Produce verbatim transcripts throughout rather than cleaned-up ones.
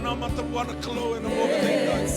Na mata vua na Kalou ena bogi edaidai.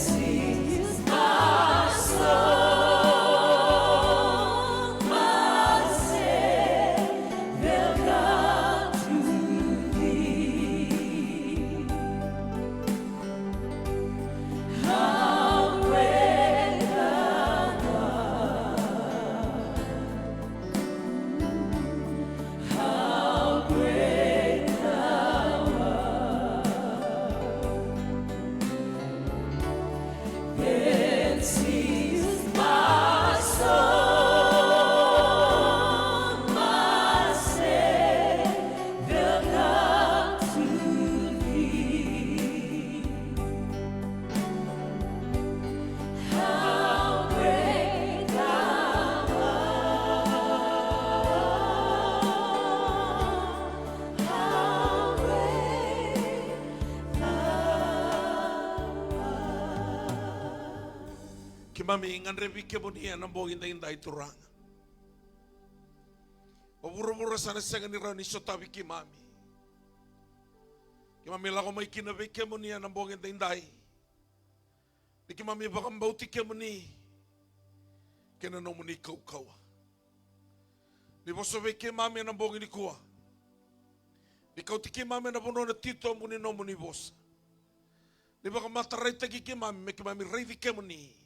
Keimami gadrevi kemuni ena bogi edaidai, Turaga. O vuravura sa na sega ni rawa ni sotavi keimami. Keimami lako mai kina vei kemuni ena bogi edaidai. Ni keimami vakabauti kemuni kei na nomuni kaukauwa. Ni vosa vei keimami ena bogi nikua. Ni kauti keimami ena vanua na titobu ni nomuni vosa. Ni vakamataraitaki keimami me keimami raici kemuni.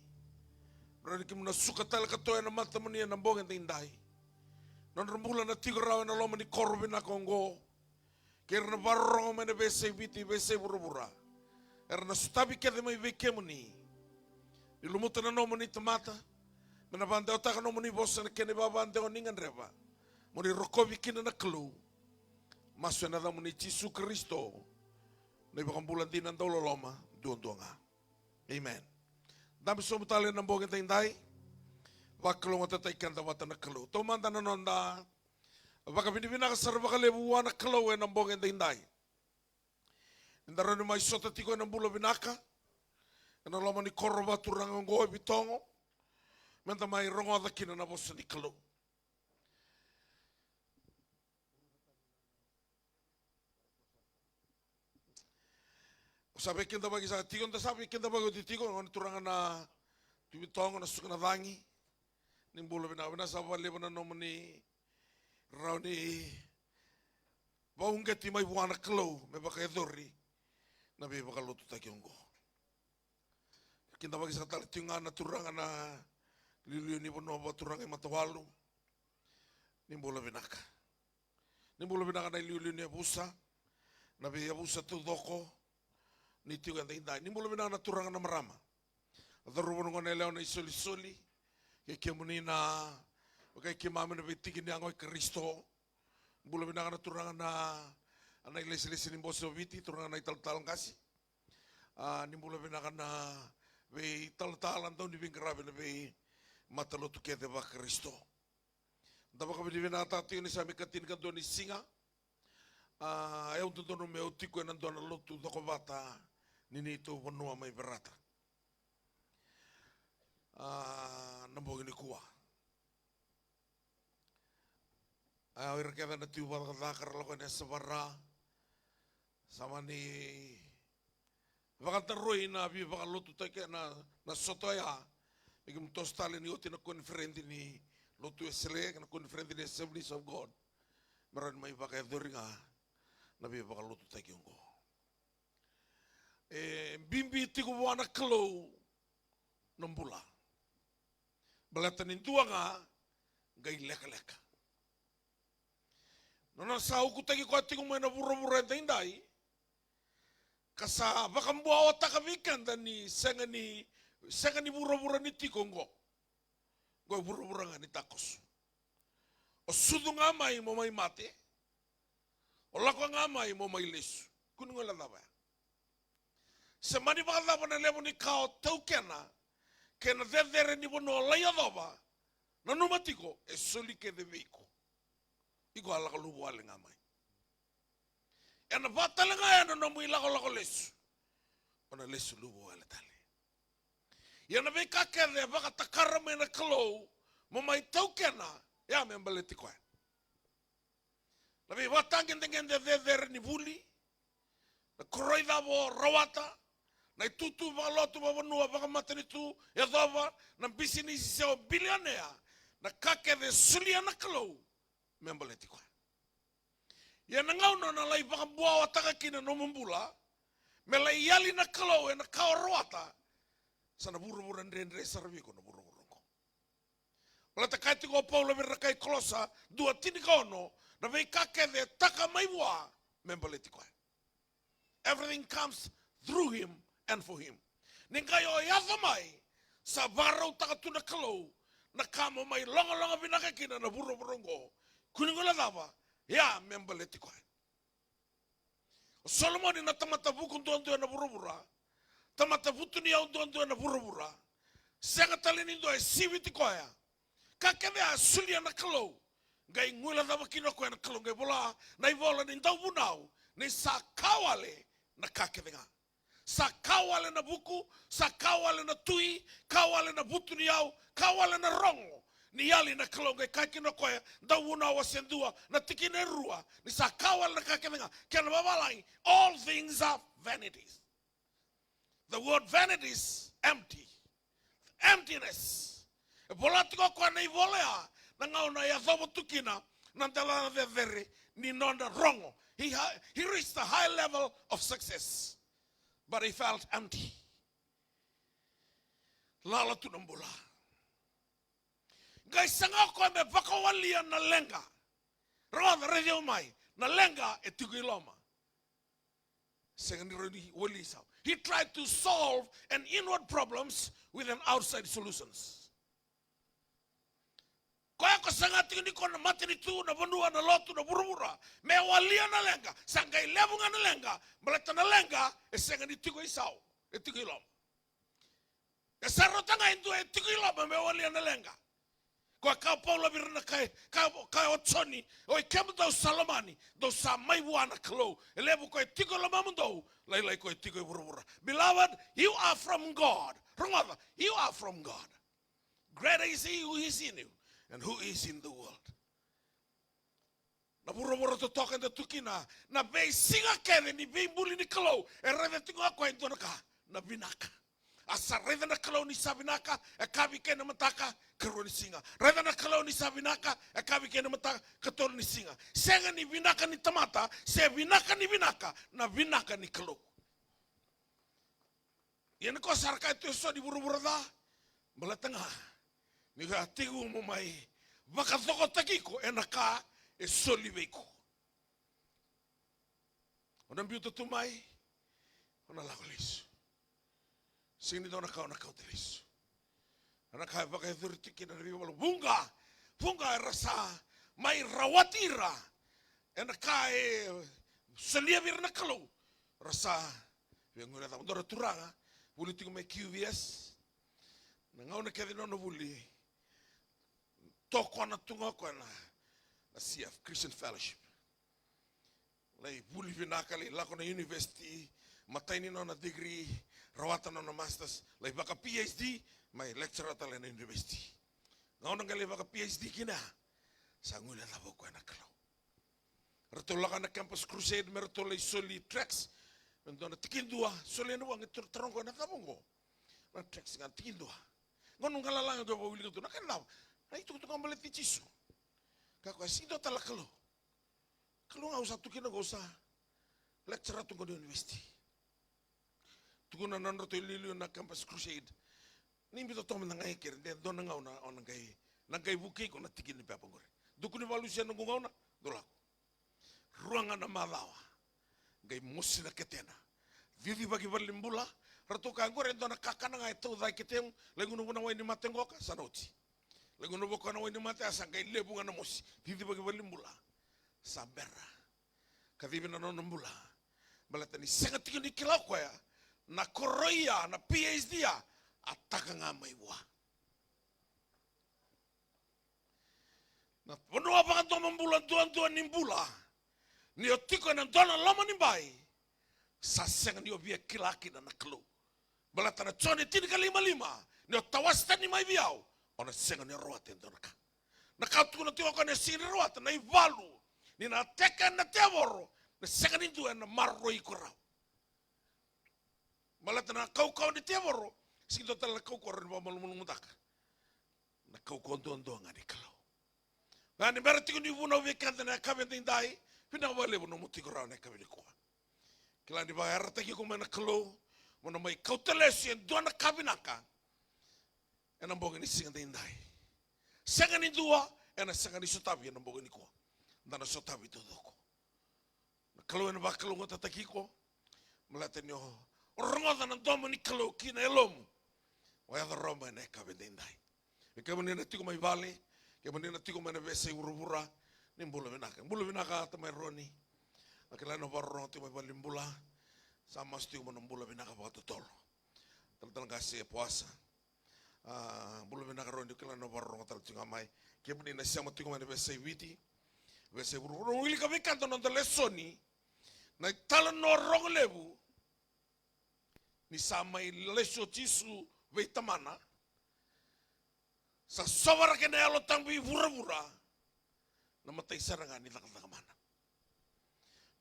Rawa ni keimami na suka tale ka toya ena matamuni ena bogi edaidai. Nodra bula na tiko rawa ena loma ni koro vinaka oqo. Kei ira na vakarorogo mai na veiyasai Viti, veiyasai vuravura. Era na sotavi kece mai vei kemuni. Ni lumuta na nomuni tamata. Me na vakadewataka nomuni vosa na kena ivakadewa ni gadreva. Mo ni rokovi kina na Kalou. Masu ena yacamuni Jisu Karisito. Na iVakabula dina dauloloma duadua ga. Amen. Dabe sobu tale ena bogi edaidai. Vakalougatataki keda vata na Kalou. Taumada na noda vakavinavinaka sara vakalevu vua na Kalou ena bogi edaidai. Ni da rawa ni mai sota tiko ena bula vinaka. Ena loma ni koro vakaturaga oqo e Vitogo. Me da mai rogoca kina na vosa ni Kalou. O sa veikidavaki saka tiko, da sa veikidavaki oti tiko, gone turaga na Tui Vitogo, na suka na cagi. Ni bula vinaka, vinaka saka vakalevu na nomuni rawa ni vakauqeti mai vua na Kalou me vakayacori na veivakalotutaki oqo. Kidavaki saka tale tiko ga na turaga na iliuliu ni vanua vakaturaga i Matawalu. Ni bula vinaka. Ni bula vinaka na iliuliu ni yavusa, na veiyavusa taucoko ni tiko edaidai. Ni bula vinaka na turaga na marama, na cauravou, na goneyalewa, na isolisoli, kei kemuni na vaka i keimami na veitiki ni yago i Karisito. Bula vinaka na turaga na, na ilesilesi ni Bose o Viti, turaga na italatala qase. A, ni bula vinaka na veitalatala dau ni veiqaravi na veimatalotu kece vaKarisito. Da vakavinavinakataka tiko ni sa mai katinikadua ni siga. A, e au dodonu meu tiko ena dua na lotu cokovata ni neitou vanua mai Verata. A, na bogi nikua. A, o ira kece na Tui Vakacakacaka ra lako yani e Savara. Sa mani vakadaroi na veivakalotutaki, na, na sota oya. Me keimami toso tale ni oti na koniferedi ni Lotu Wesele, na koniferedi ni Assemblies of God. Me rawa ni mai vakayacori ga na veivakalotutaki oqo. E bibi tiko vua na Kalou na bula. Baleta ni dua ga qai lekaleka. Na nona sa ukutaki koya tiko mai na vuravura edaidai, ka sa vakabuawataka vei keda ni sega ni, sega ni vuravura ni tiko oqo. Oqo e vuravura ga ni takoso. O sucu ga mai mo mai mate. O lako ga mai mo mai lesu. Kua ni guilecava ya. Se mani vakacava na levu ni ka o taukena, kei na cecere ni vanua o lai yacova, nanuma tiko e soli kece vei iko. Iko a lako luvawale ga mai. Ena vaka tale ga ya na nomu ilakolako lesu, o na lesu luvawale tale. Ia na veika kece e vakatakara mai na Kalou mo mai taukena, ya me baleti koya. Na veivakatagedegede cecere ni vuli, na koroi cava o rawata, na itutu vakalotu, vakavanua, vakamatanitu, yacova na bisinisi se o bilionea, na ka kece e solia na Kalou me baleti koya. Ia na gauna o na lai vakabuawataka kina na nomu bula me lai yali na Kalou ena ka o rawata, sa na vuravura dredre sara vei iko na vuravura oqo. Baleta kaya tiko o Paula vei ira na kai Kolosa dua tinikaono, na veika kece e taka mai vua me baleti koya. Everything comes through him and for him. Ni qai o yaco mai, sa vakarautaka tu na Kalou na ka mo mai logaloga vinaka kina na vuravura oqo. Kua ni guilecava, ia me baleti koya. O Solomoni na tamata vuku duadua ena vuravura, tamata vutuniyau duadua ena vuravura. Sega tale ni dua e siviti koya. Ka kece a solia na Kalou, qai guilecava kina o koya na Kalou, qai vola na ivola ni Dauvunau ni sa ka wale na ka kece ga. Sa ka wale na vuku, sa ka wale na tui, ka wale na vutuniyau, ka wale na rogo. Ni yali na Kalou, qai kaya kina o koya, Dauvunau wase dua na tikina e rua, ni sa ka wale na ka kece ga. Kena vavalagi, all things are vanities. The word vanity is empty. Emptiness. E vola tiko o koya na ivola ya, na gauna e yacova tu kina na dela cecere ni nona rogo. He, ha- he reached a high level of success, but he felt empty. Lala tu na bula. Qai saga o koya me vakawalia na leqa. Rogoca, raici au mai. Na leqa e tiko i loma. Sega ni rawa ni wali sau. He tried to solve an inward problems with an outside solutions. Koya ko saga tiko ni ko na matanitu, na vanua, na lotu, na vuravura me walia na leqa. Sa qai levu ga na leqa, baleta na leqa e sega ni tiko i sau, e tiko i loma. E sa rauta ga e dua e tiko i loma me walia na leqa. Koya kaya o Paula vei ira na kai, kaya, kaya o Joni, oi kemudou sa lomani, dou sa mai vua na Kalou. E levu koya e tiko i lomamudou, lailai koya e tiko i vuravura. Beloved, you are from God. Rogoca, you are from God. Greater is he who is in you and who is in the world. Na vuravura totoka eda tu kina, na veisiga kece ni veibuli ni Kalou, e raica tiko ga o koya e dua na ka, na vinaka. A sa raica na Kalou ni sa vinaka, e kavi kei na mataka, karua ni siga. Raica na Kalou ni sa vinaka, e kavi kei na mataka, katolu ni siga. Sega ni vinaka ni tamata, se vinaka ni vinaka, na vinaka ni Kalou. Ia ni ko sa ra kaya tu eso ni vuravura ca, baleta ga ni ko a tekivu mo mai vakacokotaki iko ena ka e soli vei iko. O na biuta tu mai, o na lako lesu. Sega ni dua na ka o na kauta lesu. Na ka e vakayacori tiko kina na veivalu vuqa, vuqa era sa mai rawati ira ena ka e solia vei ira na Kalou. Ra sa via guilecava. Dua na turaga vuli tiko mai Q V S. Na gauna kece ni nona vuli, tokona tu ga o koya na, na C F, Christian Fellowship. Lai vuli vinaka, lai lako na university, matai ni nona degree, rawata nona masters, lai vaka P H D, mai lecturer tale na university. Gauna qai lai vaka P H D kina, sa guilecava o koya na Kalou. Ratou lako na Campus Crusade me ratou lai soli tracts, me dua na tikidua, soli ena vua, qai taroga o koya na cava oqo. Na tracts ga tikidua. Gauna galala ga dua vakaulika tu, na ka na cava? Na itukutuku ga baleti Jisu. Kaya o koya, sega ni dua tale na Kalou. Kalou ga au sa tu kina qo, au sa lecturer tu qo na university. Tukuna na nodratou iliuliu na Campus Crusade, ni biuta toka mada ga i keri, de dua na gauna o na qai, na qai vukei iko na tiki ni pepa qori. Dua ni valusia noqu gauna, dou lako. Rua ga na macawa, qai mosi na ketena. Cicivaki valenibula. Ratou kaya, qori e dua na kakana ga e tauca i ketemu. Lai gunuva na wainimate qoka, sa na oti. Lai gunuva koya na wainimate, a sa qai levu ga na mosi. Cicivaki valenibula. Sa bera. Kacivi na nona bula. Baleta ni sega tiko ni kila o koya na koroi ya, na P H D ya, a taka ga mai vua. Na vanua vakadomobula duadua ni bula, ni o tiko ena dua na loma ni bai, sa sega ni o via kila kina na Kalou. Baleta na Joni tinikalima lima, ni o tawase tani mai vei au, o na sega ni rawata e dua na ka. Na ka tukuna tiko o koya na sega ni rawata, na ivalu ni na teke na tevoro, na sega ni dua ena maroroi iko rawa. Baleta na kaukauwa ni tevoro, sega ni dua tale na kaukauwa rawa ni vakamalumalumutaka. Na kaukauwa duadua ga ni Kalou. Ga ni bera tiko ni vunau vei keda na yakavi edaidai, vinaka vakalevu nomu tiko rawa na yakavi nikua. Kila ni vakayarataki iko mai na Kalou mo na mai kauta lesu e dua na ka vinaka ena bogi ni siga edaidai. Sega ni dua ena sega ni sotavi ena bogi nikua. Da na sotavi taucoko. Na Kalou ena vakalougatataki iko, baleta ni o rogoca na domo ni Kalou ki na yalomu. O yaco rawa mai na yakavi edaidai. Vei kemuni na tiko mai vale, kemuni na tiko mai na veiyasai vuravura, ni bula vinaka. Bula vinaka tamai Roni. Na kila na vakarorogo tiko mai vale ni bula. Sa masu tiko mo na bula vinaka vakatotolo. Talatala qase Poasa. A, bula vinaka Roni, kila na vakarorogo tale tiko ga mai. Kemuni na sema tiko mai na veiyasai Viti, veiyasai vuravura. Au wilika vei keda na noda lesoni. Na italanoa rogo levu. Ni sa mai lesu o Jisu vei Tamana. Sa sovaraka na Yalo Tabu i vuravura. Na imatai sara ga ni cakacaka mana.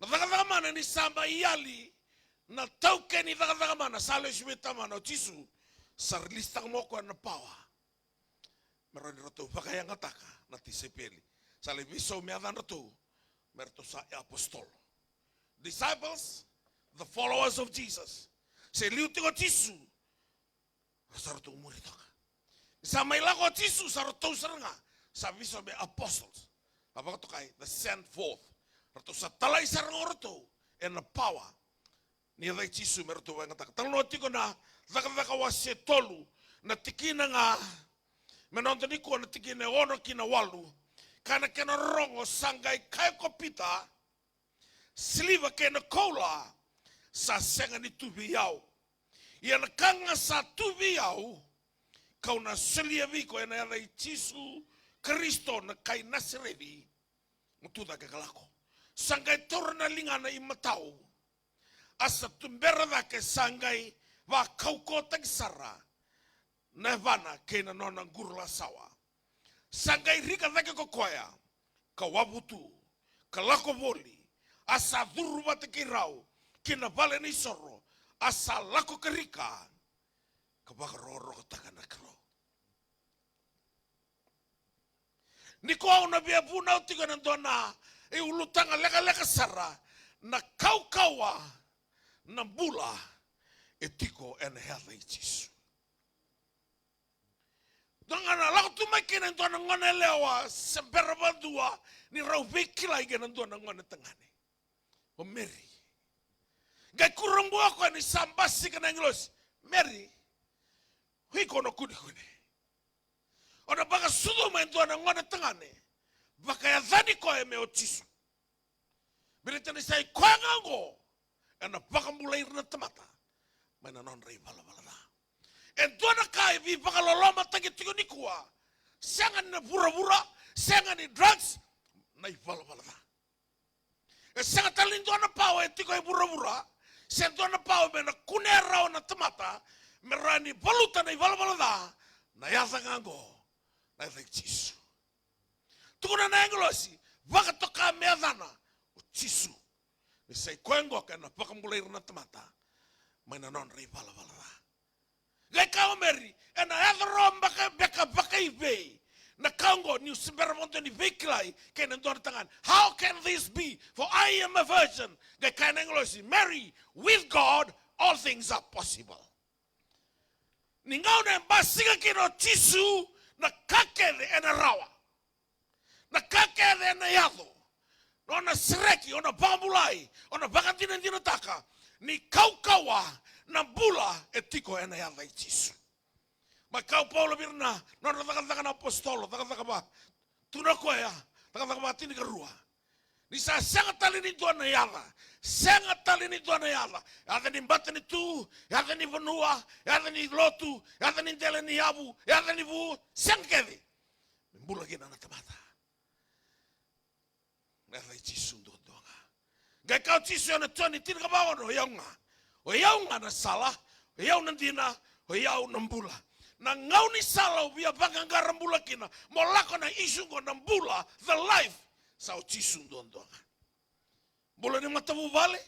Na cakacaka mana ni sa mai yali na taukei ni cakacaka mana, sa lesu vei Tamana o Jisu, sa rilisitaka mai o koya na pawa. Me rawa ni ratou vakayagataka na tisaipeli. Sa lai veisau me yacadratou, me ratou sa apostle. Disciples, the followers of Jesus. Se liu tiko o Jisu, ra sa ratou muri toka. Ni sa mai lako o Jisu, sa ratou sara ga sa veisau me apostles. A vakatokai, the sent forth. Ratou sa talai sara ga o ratou ena pawa ni yaca i Jisu me ratou vakayagataka. Talanoa tiko na Cakacaka wase tolu, na tikina ga me noda nikua, na tikina e ono ki na walu. Ka na kena rorogo, sa qai kaya ko Pita, siliva kei na koula sa sega ni tu vei au. Ia na ka ga sa tu vei au, kau na solia vei iko ena yaca i Jisu Karisito na kai Nasareci, mo tu cake ka lako. Sa qai taura na ligana i matau, a sa tubera cake, sa qai vakaukauwataki sara na yavana kei na nona quru lasawa. Sa qai rika cake ko koya, ka wavu tu, ka lako voli, a sa curu vata kei rau ki na vale ni soro, a sa lako ka rika, ka vakarokorokotaka na Kalou. Nikua au na via vunau tiko ena dua na iulutaga lekaleka sara, na kaukauwa, na bula e tiko ena yaca i Jisu. Dua ga na lako tu mai kina e dua na gone yalewa, se bera vakadua ni rau veikilai kei na dua na gone tagane, o Meri. Qai kurabui o koya ni sa basika na agilosi, Meri, o iko na kunikuni. O na vakasucuma e dua na gone tagane, vakayacani koya me o Jisu. Baleta ni sa i koya ga oqo ena vakabulai ira na tamata mai na nodra ivalavala ca. E dua na ka e veivakalolomataki tiko nikua, sega ni na vuravura, sega ni drugs, na ivalavala ca. E sega tale ni dua na pawa e tiko e vuravura, se dua na pawa me na kunea rawa na tamata me rawa ni valuta na ivalavala ca, na yaca ga oqo, na yaca i Jisu. Tukuna na agilosi, vakatoka me yacana o Jisu, ni sa i koya oqo ka ena vakabulai ira na tamata mai na nodra ivalavala ca. Qai kaya o Meri, ena yaco rawa beka, beka vakaivei na ka oqo, niu se bera vakadua ni veikilai kei na dua na tagane? How can this be? For I am a virgin. Qai kaya na agilosi, Mary, with God all things are possible. Ni gauna e basika kina o Jisu, na ka kece ena rawa. Na ka kece ena yaco. Na nona sereki, o na vakabulai, o na vakadinadinataka ni kaukauwa, na bula e tiko ena yaca i Jisu. Mai kaya o Paula vei ira na nodra Cakacaka na Apositolo, Cakacaka va, tukuna o koya, Cakacaka va tinikarua. Ni sa sega tale ni dua na yaca, sega tale ni dua na yaca, yaca ni matanitu, yaca ni vanua, yaca ni lotu, yaca ni dela ni yavu, yaca ni vu, sega kece me bula kina na tamata. Na yaca i Jisu duadua ga. Qai kaya o Jisu ena Joni tinikava ono, o yau ga. O yau ga na sala, o yau na dina, o yau na bula. Na gaunisala o via vaqaqara bula kina, mo lako na isu qo na bula, the life, sa o Jisu duadua ga. Bula ni matavuvale,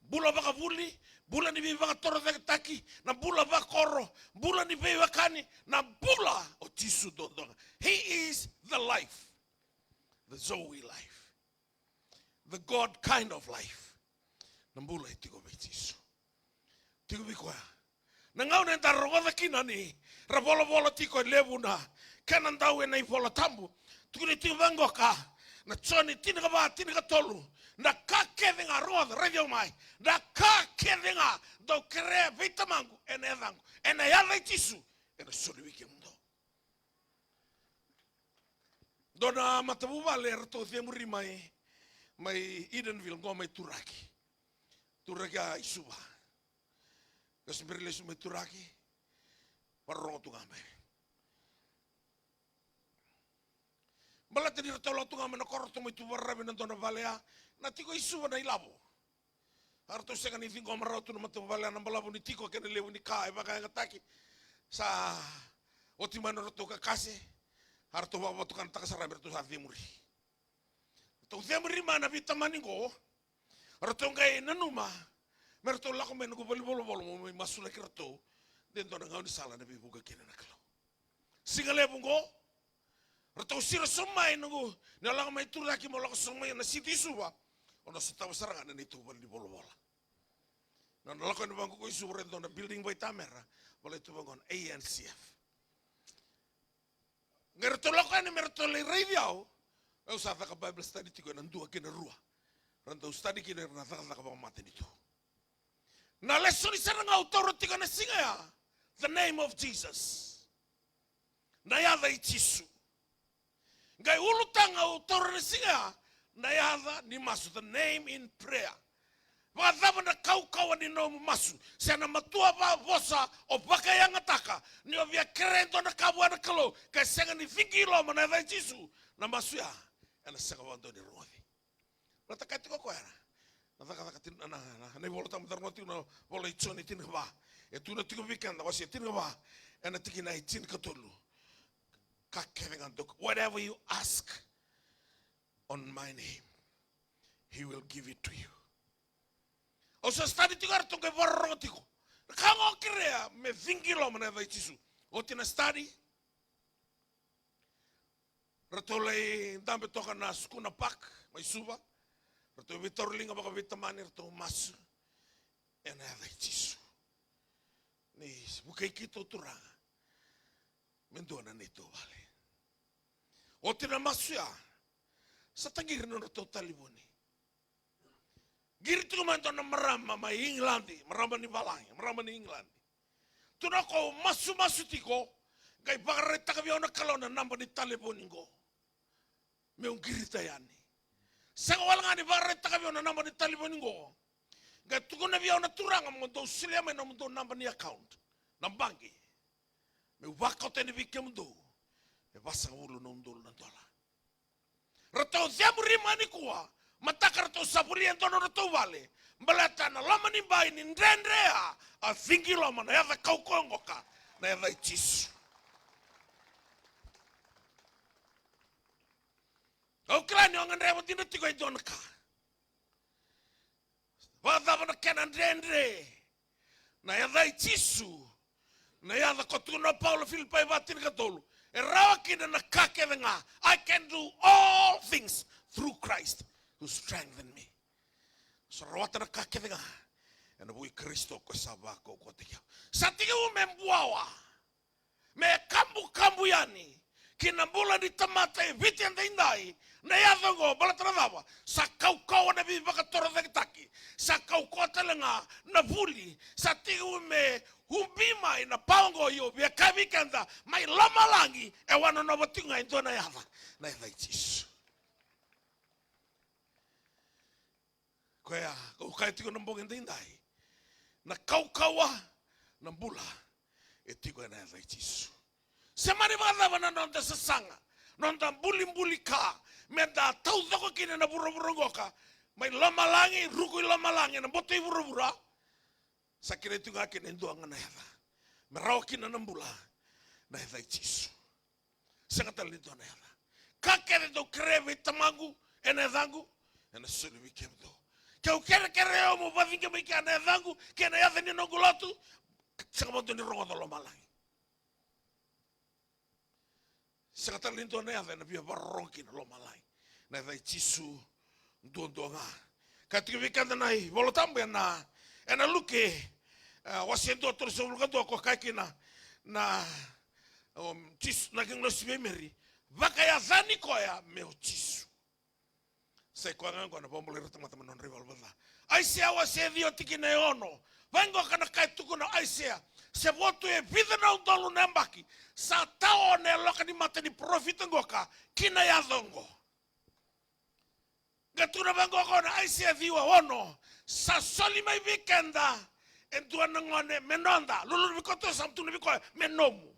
bula vakavuli, bula ni veivakatorocaketaki, na bula vakoro, bula ni veiwekani, na bula o Jisu duadua ga. He is the life, the Zoe life, the God kind of life. Na bula e tiko vei Jisu. Tiko vei koya. Na gauna eda rogoca kina ni ra volavola tiko e levu na kena dau ena iVola Tabu. Tukuni tiko vaqoka na Joni tinikava, tinikatolu. Na ka kece ga, rogoca, raici au mai. Na ka kece ga dou kerea vei Tamaqu ena yacaqu, ena yaca i Jisu, ena soli vei kemudou. Dua na matavuvale eratou cemuri mai, mai Edenville, qo mai Turaki. Turaki a i Suva. Qai se bera lesu mai Turaki, vakarorogo tu ga mai. Baleta ni ratou lako tu ga mai na koro, ratou mai tu vakararavi ena dua na vale ya. Na tiko i Suva na ilavo. A ratou sega ni ciqoma rawa tu na matavuvale ya, na balavu ni tiko kei na levu ni ka e vakayagataki. Sa oti mai na nodratou kakase, a ratou vakavatukanataka sara me ratou sa cemuri. Ratou cemuri mai na veitamani qo, ratou qai nanuma me ratou lako mai noqu valenivolavola meu mai masulaki ratou. De dua na gaunisala ena veivuke kina na Kalou. Siga levu qo, ratou siro sobu mai noqu, ni o lako mai Turaki mo lako sobu mai na siti i Suva, o na sotava sara ga na neitou valenivolavola. Na nona lako yani vaqo ko i Suva, raica dua na building vaitamera, volai tu vaqo na A N C F. Qai ratou lako yani me ratou lai raici au. Au sa caka Bible study tiko ena dua kei na rua. Ra dau study kina era na cakacaka vakamatanitu. Na lesoni sara ga au taura tiko ena siga ya, the name of Jesus. Na yaca i Jisu. Qai ulutaga au taura ena siga ya, na yaca ni masu, the name in prayer. Vakacava na kaukauwa ni nomu masu, se na matua vavosa o vakayagataka ni o via kerea e dua na ka vua na Kalou, ka sega ni cigi i loma na yaca i Jisu, na masu ya ena sega vakadua ni rogoci. Baleta ka tiko koya na, na Cakacaka tin-, na, na, na iVola Tabu, da rogoca tiko na vola i Joni tinikava. E tukuna tiko vei keda, wase tinikava, ena tikina e tinikatolu. Ka kece ga dou, whatever you ask on my name, he will give it to you. Au sa study tiko, eratou qai vakarorogo tiko. Na ka ga o kerea me cigi i loma na yaca i Jisu. Oti na study, ratou lai dabe toka na Sukuna Park mai Suva. Ratou veitauriliga vakaveitamani, ratou masu ena yaca i Jisu. Ni vukei keitou Turaga me dua na neitou vale. Oti na masu ya, sa taqiri na nodratou talevoni. Qiri tiko mai e dua na marama mai Igiladi, marama ni valagi, marama ni Igiladi. Tukuna o koya, au masumasu tiko, qai vakaraitaka vei au na Kalou na naba ni talevoni qo meu qirita yani. Sega wale ga ni vakaraitaka vei au na naba ni talevoni qo, qai tukuna vei au na Turaga, mo dou solia mai nomudou naba ni account na baqe, meu vakauta yani vei kemudou e vasagavulu na udolu na dola. Ratou cemuri mai nikua, mataka ratou sa volia e dua na nodratou vale, baleta na loma ni bai ni dredre ya, a cigi i loma na yaca kaukauwa qoka, na yaca i Jisu. Au kila ni o gadreva dina tiko e dua na ka. Vakacava na kena dredre? Na yaca i Jisu. Na yaca ko tukuna o Paula, Filipai va tinikatolu. E rawa kina na ka kece ga. I can do all things through Christ who strengthen me. Sa rawata na ka kece ga ena vuku i Karisito ko sa vakaukauwataki au. Sa tekivu me buawa, me kabukabu yani ki na bula ni tamata e Viti edaidai na yaca oqo, baleta na cava? Sa kaukauwa na veivakatorocaketaki, sa kaukauwa tale ga na vuli, sa tekivu me ubi mai na pawa oqo. Io, via kaya vei keda, mai lomalagi e wanonova tiko ga e dua na yaca, na yaca i Jisu. Koya, kau kaya tiko na bogi edaidai, na kaukauwa, na bula, e tiko ena yaca i Jisu. Se mani vakacava na noda sasaga, noda bulibuli ka, meda taucoko kina na vuravura qoka, mai lomalagi, ruku i lomalagi, ena boto i vuravura, sa kerei tiko ga kina e dua ga na yaca me rawa kina na bula, na yaca i Jisu. Sega tale ni dua na yaca. Ka kece dou kerea vei Tamaqu ena yacaqu, ena soli vei kemudou. Keu kerekere au mo vaciqi mai kea na yacaqu kei na yaca ni noqu lotu, sega vakadua ni rogoca lomalagi. Sega tale ni dua na yaca ena via vakarorogo kina lomalagi. Na yaca i Jisu duadua ga. Ka tiko vei keda na iVola Tabu ena, ena Luke, e, wase dua tolusagavulu ka dua, ko kaya kina na, um, Jisu, na kena losi vei Meri, vakayacani koya me o Jisu. Sa i koya ga oqo na vakabulai ira tamata mai na nodra ivalavala ca. Aisea wase ciwa tikina e ono. Vaqo ka na ka e tukuna o Aisea. Se vo tu e vica na udolu na yabaki sa tao na yaloka ni mata ni parofita oqo ka ki na yaca oqo. Ka tukuna vaqo na Aisea ciwa ono. Sa soli mai vei keda e dua na gone me noda. Lululu vei koto sa tukuna vei koya me nomu.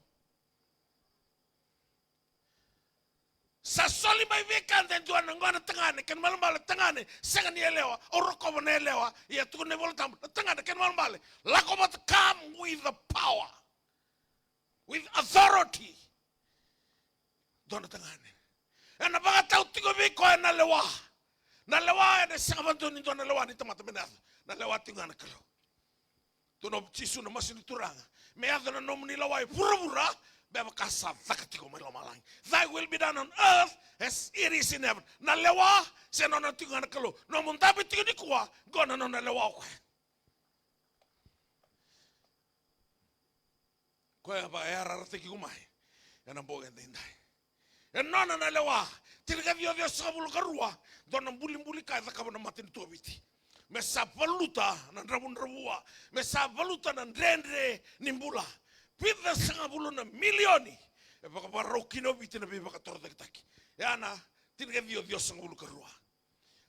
Sa soli mai vei keda e dua na gone tagane, kena ibalebale tagane, sega ni yalewa, au rokova na yalewa, ia tukuna na iVola Tabu, na tagane, kena ibalebale, lako vata, come with the power, with authority. Dua na tagane. Ena vakatau tiko vei koya na lewa. Na lewa ena sega vakadua ni dua na lewa ni tamata me na yaco. Na lewa tiko ga na Kalou. Tukuna o Jisu na masu ni Turaga, me yaco na nomuni lewa e vuravura me vaka sa caka tiko mai lomalagi. Thy will be done on earth as it is in heaven. Na lewa se nona tiko ga na Kalou. Nomu dabe tiko nikua, qo na nona lewa o koya. Koya e vakayarayarataki iko mai ena bogi edaidai. E nona na lewa. Tinikaciwa ciwasagavulu ka rua, dua na bulibuli ka e cakava na matanitu o Viti. Me sa valuta na dravudravua, me sa valuta na dredre ni bula. Vitusagavulu na milioni e vakavakarau kina o Viti na veivakatorocaketaki. Ya na tinikaciwa ciwasagavulu ka rua.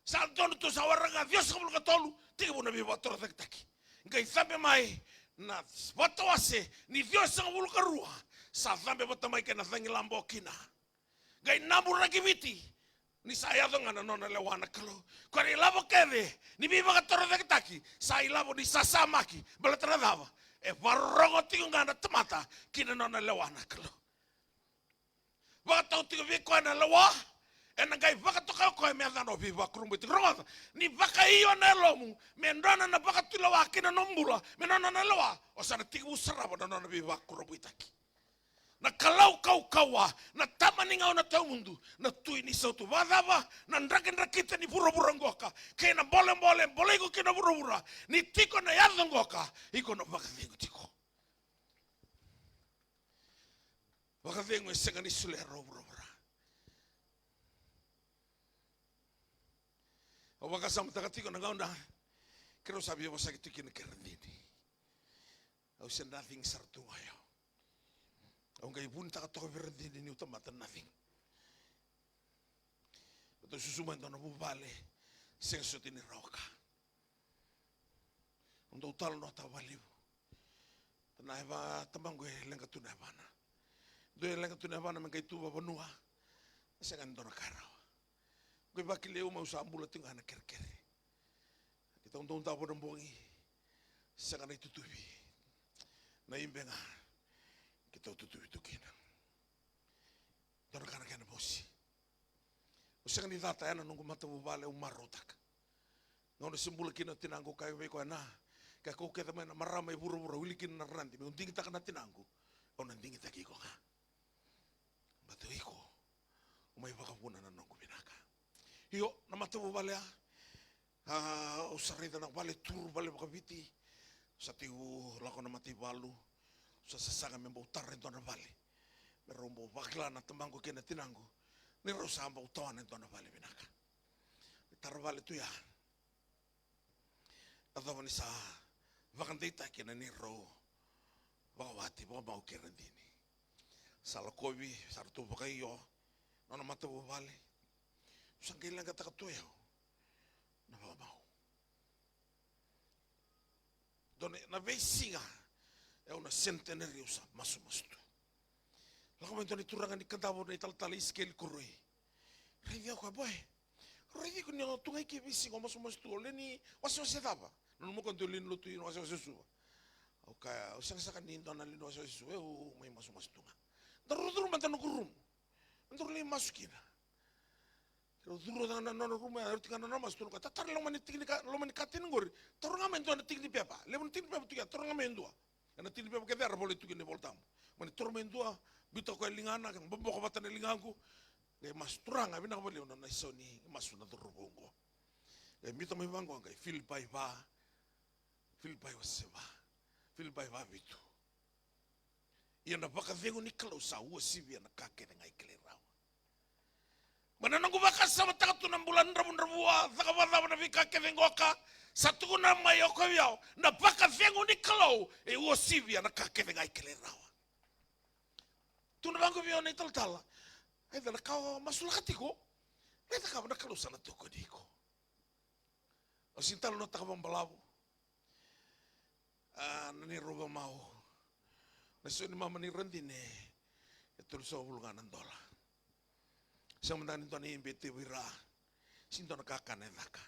Sa donu tu sa waraka ga ciwasagavulu ka tolu, tekivu na veivakatorocaketaki. Qai cabe mai na vatawase ni ciwasagavulu ka rua, sa cabe vata mai kei na cagilaba o kina. Qai naburaki Viti, ni sa yaco ga na nona lewa na Kalou. Ko na ilavo kece ni veivakatorocaketaki sa ilavo ni sasamaki, baleta na cava? E vakarorogo tiko ga na tamata ki na nona lewa na Kalou. Vakatau tiko vei koya na lewa, ena qai vakatokai koya me yacana o Veivakurabuitaki. Rogoca, ni vakaio na yalomu me nona na vakatulewa ki na nomu bula, me nona na lewa, o sa na tekivu sarava na nona veivakurabuitaki. Na Kalou kaukauwa, na Tama ni gauna tawamudu, na Tui ni sautu. Vakacava na drakidrakita ni vuravura qoka kei na bolebole e bolei iko kina vuravura? Ni tiko na yaca qoka, iko na vakacegu tiko. Vakacegu e sega ni solia rau vuravura. Au vakasamataka tiko na gauna keirau sa via vosaki tiko kina kei Radini. Au se nothing sara tu ga o yau. Au qai vunitaka toka vei Radini niu tamata nothing. Ratou susu mai e dua na vuvale, sega soti ni rawa ka. Au dau talanoataka vakalevu. Na yava, tamaqu e leqa tu na yavana. Dua e leqa tu na yavana me qai tu vavanua. E sega ni dua na ka e rawa. Qai vakilai au mai au sa bula tiko ga ena kerekere. Keitou dau davo na bogi. Sega na itutuvi. Na ibe ga keitou tutuvi tu kina. Dua na ka na kena mosi. Au sega ni cata, ya na noqu matavuvale au marautaka. Gauna se bula kina o tinaqu, kaya vei koya na, ke kau kece mai na marama e vuravura, wili kina na radi, meu digitaka na tinaqu, au na digitaki iko ga. Baleta o iko o mai vakavuna na noqu vinaka. Io, na matavuvale ya, a, au sa raica na vale turu, vale vakaviti. Au sa tekivu lako na mataivalu. Au sa sasaga me bau tara e dua na vale, me rau bau vakila na tamaqu kei na tinaqu ni rau sa bau tawana e dua na vale vinaka. Ni tara vale tu ya, yacova ni sa vakadeitaki na neirau vakawati, vakamau kei Radini. Sa lakovi, sa ratou vakaio nona matavuvale. Au sa qai leqataka tu o yau na vakamau. Dua na, na veisiga, e au na centenary, au sa masumasu tu. Lako mai dua na turaga ni Kadavu, na italatala Isikeli Koroi. Raici au, kaya, boy, raici iko ni o tu ga i ke veisiga o masumasu tu, o lewe ni wasewase cava? Nanuma o koya dau lewe ni lotu i na wasewase o Suva. Au kaya, au sega saka ni dua na lewe ni wasewase o Suva, au mai masumasu tu ga. Daru curuma mada noqu rumu, daru lai masu kina. Keirau curu ga na nona rumu ya, rau tiko ga na nona masu, tukuna o koya, tatara loma ni tiki ni ka, loma ni katini qori. Taura ga mai e dua na tiki ni pepa. Levu na tiki ni pepa tu ya, taura ga mai e dua. Ena tiki ni pepa kece era volai tu kina na iVolatabu. Mani taura mai e dua, biuta o koya e ligana, qai boboko vata na ligaqu. Qai masu, Turaga, vinaka vakalevu na nona isau ni masu na cauravou oqo. Qai biuta mai vaqo, qai Filipai va, Filipai wase va, Filipai va vitu. Ia na vakacegu ni Kalou sa uasivia na ka kece ga e kilai rawa. Mai na noqu vakasamataka tu na bula dravudravua, caka vakacava na veika kece qoka, sa tukuna mai o koya vei au, na vakacegu ni Kalou e uasivia na ka kece ga e kilai rawa. Tukuna vaqo vei au na italatala, e ca na ka o masulaka tiko, e cakava na Kalou sa na tokoni iko. Au sega ni talanoataka vakabalavu. A, na neirau vakamau. Na isau ni mama nei Radini e tolusagavulu ga na dola. Sega mada ga ni dua na ibe e tevu i ra. Sega ni dua na kakana e caka.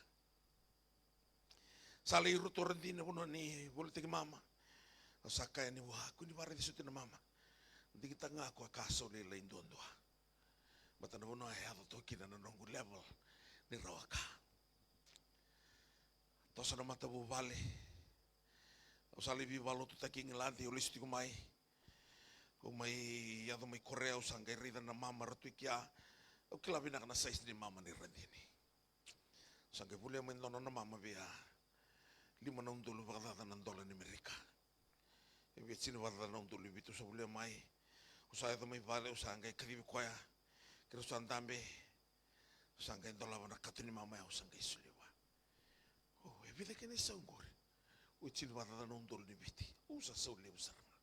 Sa lai rauta o Radini na vanua ni volitaki mama. Au sa kaya yani vua, kua ni vakaraici soti na mama. Digitaka ga o koya ka sau lailai duadua. Baleta na vanua e yaco toka kina na noqu level ni rawa ka. Toso na matavuvale. Au sa lai veivakalotutaki e Igiladi, au lesu tiko mai. Au mai yaco mai Korea, au sa qai raica na mama era tu i kea. Au kila vinaka na size ni mama nei Radini. Au sa qai volia mai dua na nona mama via lima na udolu vakacaca na dola ni Amerika. E via tini vakacaca na udolu ni Viti, au sa volia mai. Au sa yaco mai vale, au sa qai kacivi koya. Keirau sa dabe. Au sa qai dolava na kato ni mama ya, au sa qai solia vua. O, e vica kina isau qori? O, e tini vakacaca na udolu ni Viti. Au sa sau levu sara ga.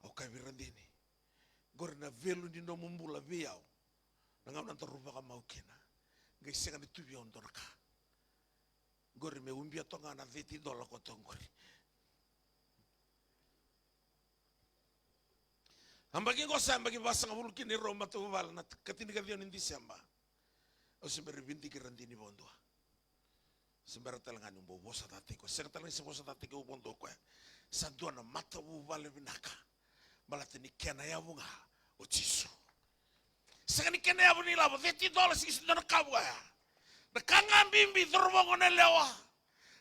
Au kaya vei Radini, qori na value ni nomu bula vei au. Na gauna daru vakamau kina, qai sega ni tu vei au dua na ka. Qori me ubia toka ga na thirty dola ko toka qori. Yabaki qo sa yabaki vasagavulu kina ni rau matavuvale, na ikatinikacivaka ni Diseba. Au se bera vidiki Radini vakadua. Se bera tale ga niu bau vosa cataki koya. Sega tale ga ni se vosa cataki au vakadua o koya. Sa dua na matavuvale vinaka. Baleta ni kena yavu ga o Jisu. Sega ni kena yavu ni ilavo, thirty dollars, sega ni dua na ka vua ya. Na ka ga bibi, cauravou, goneyalewa,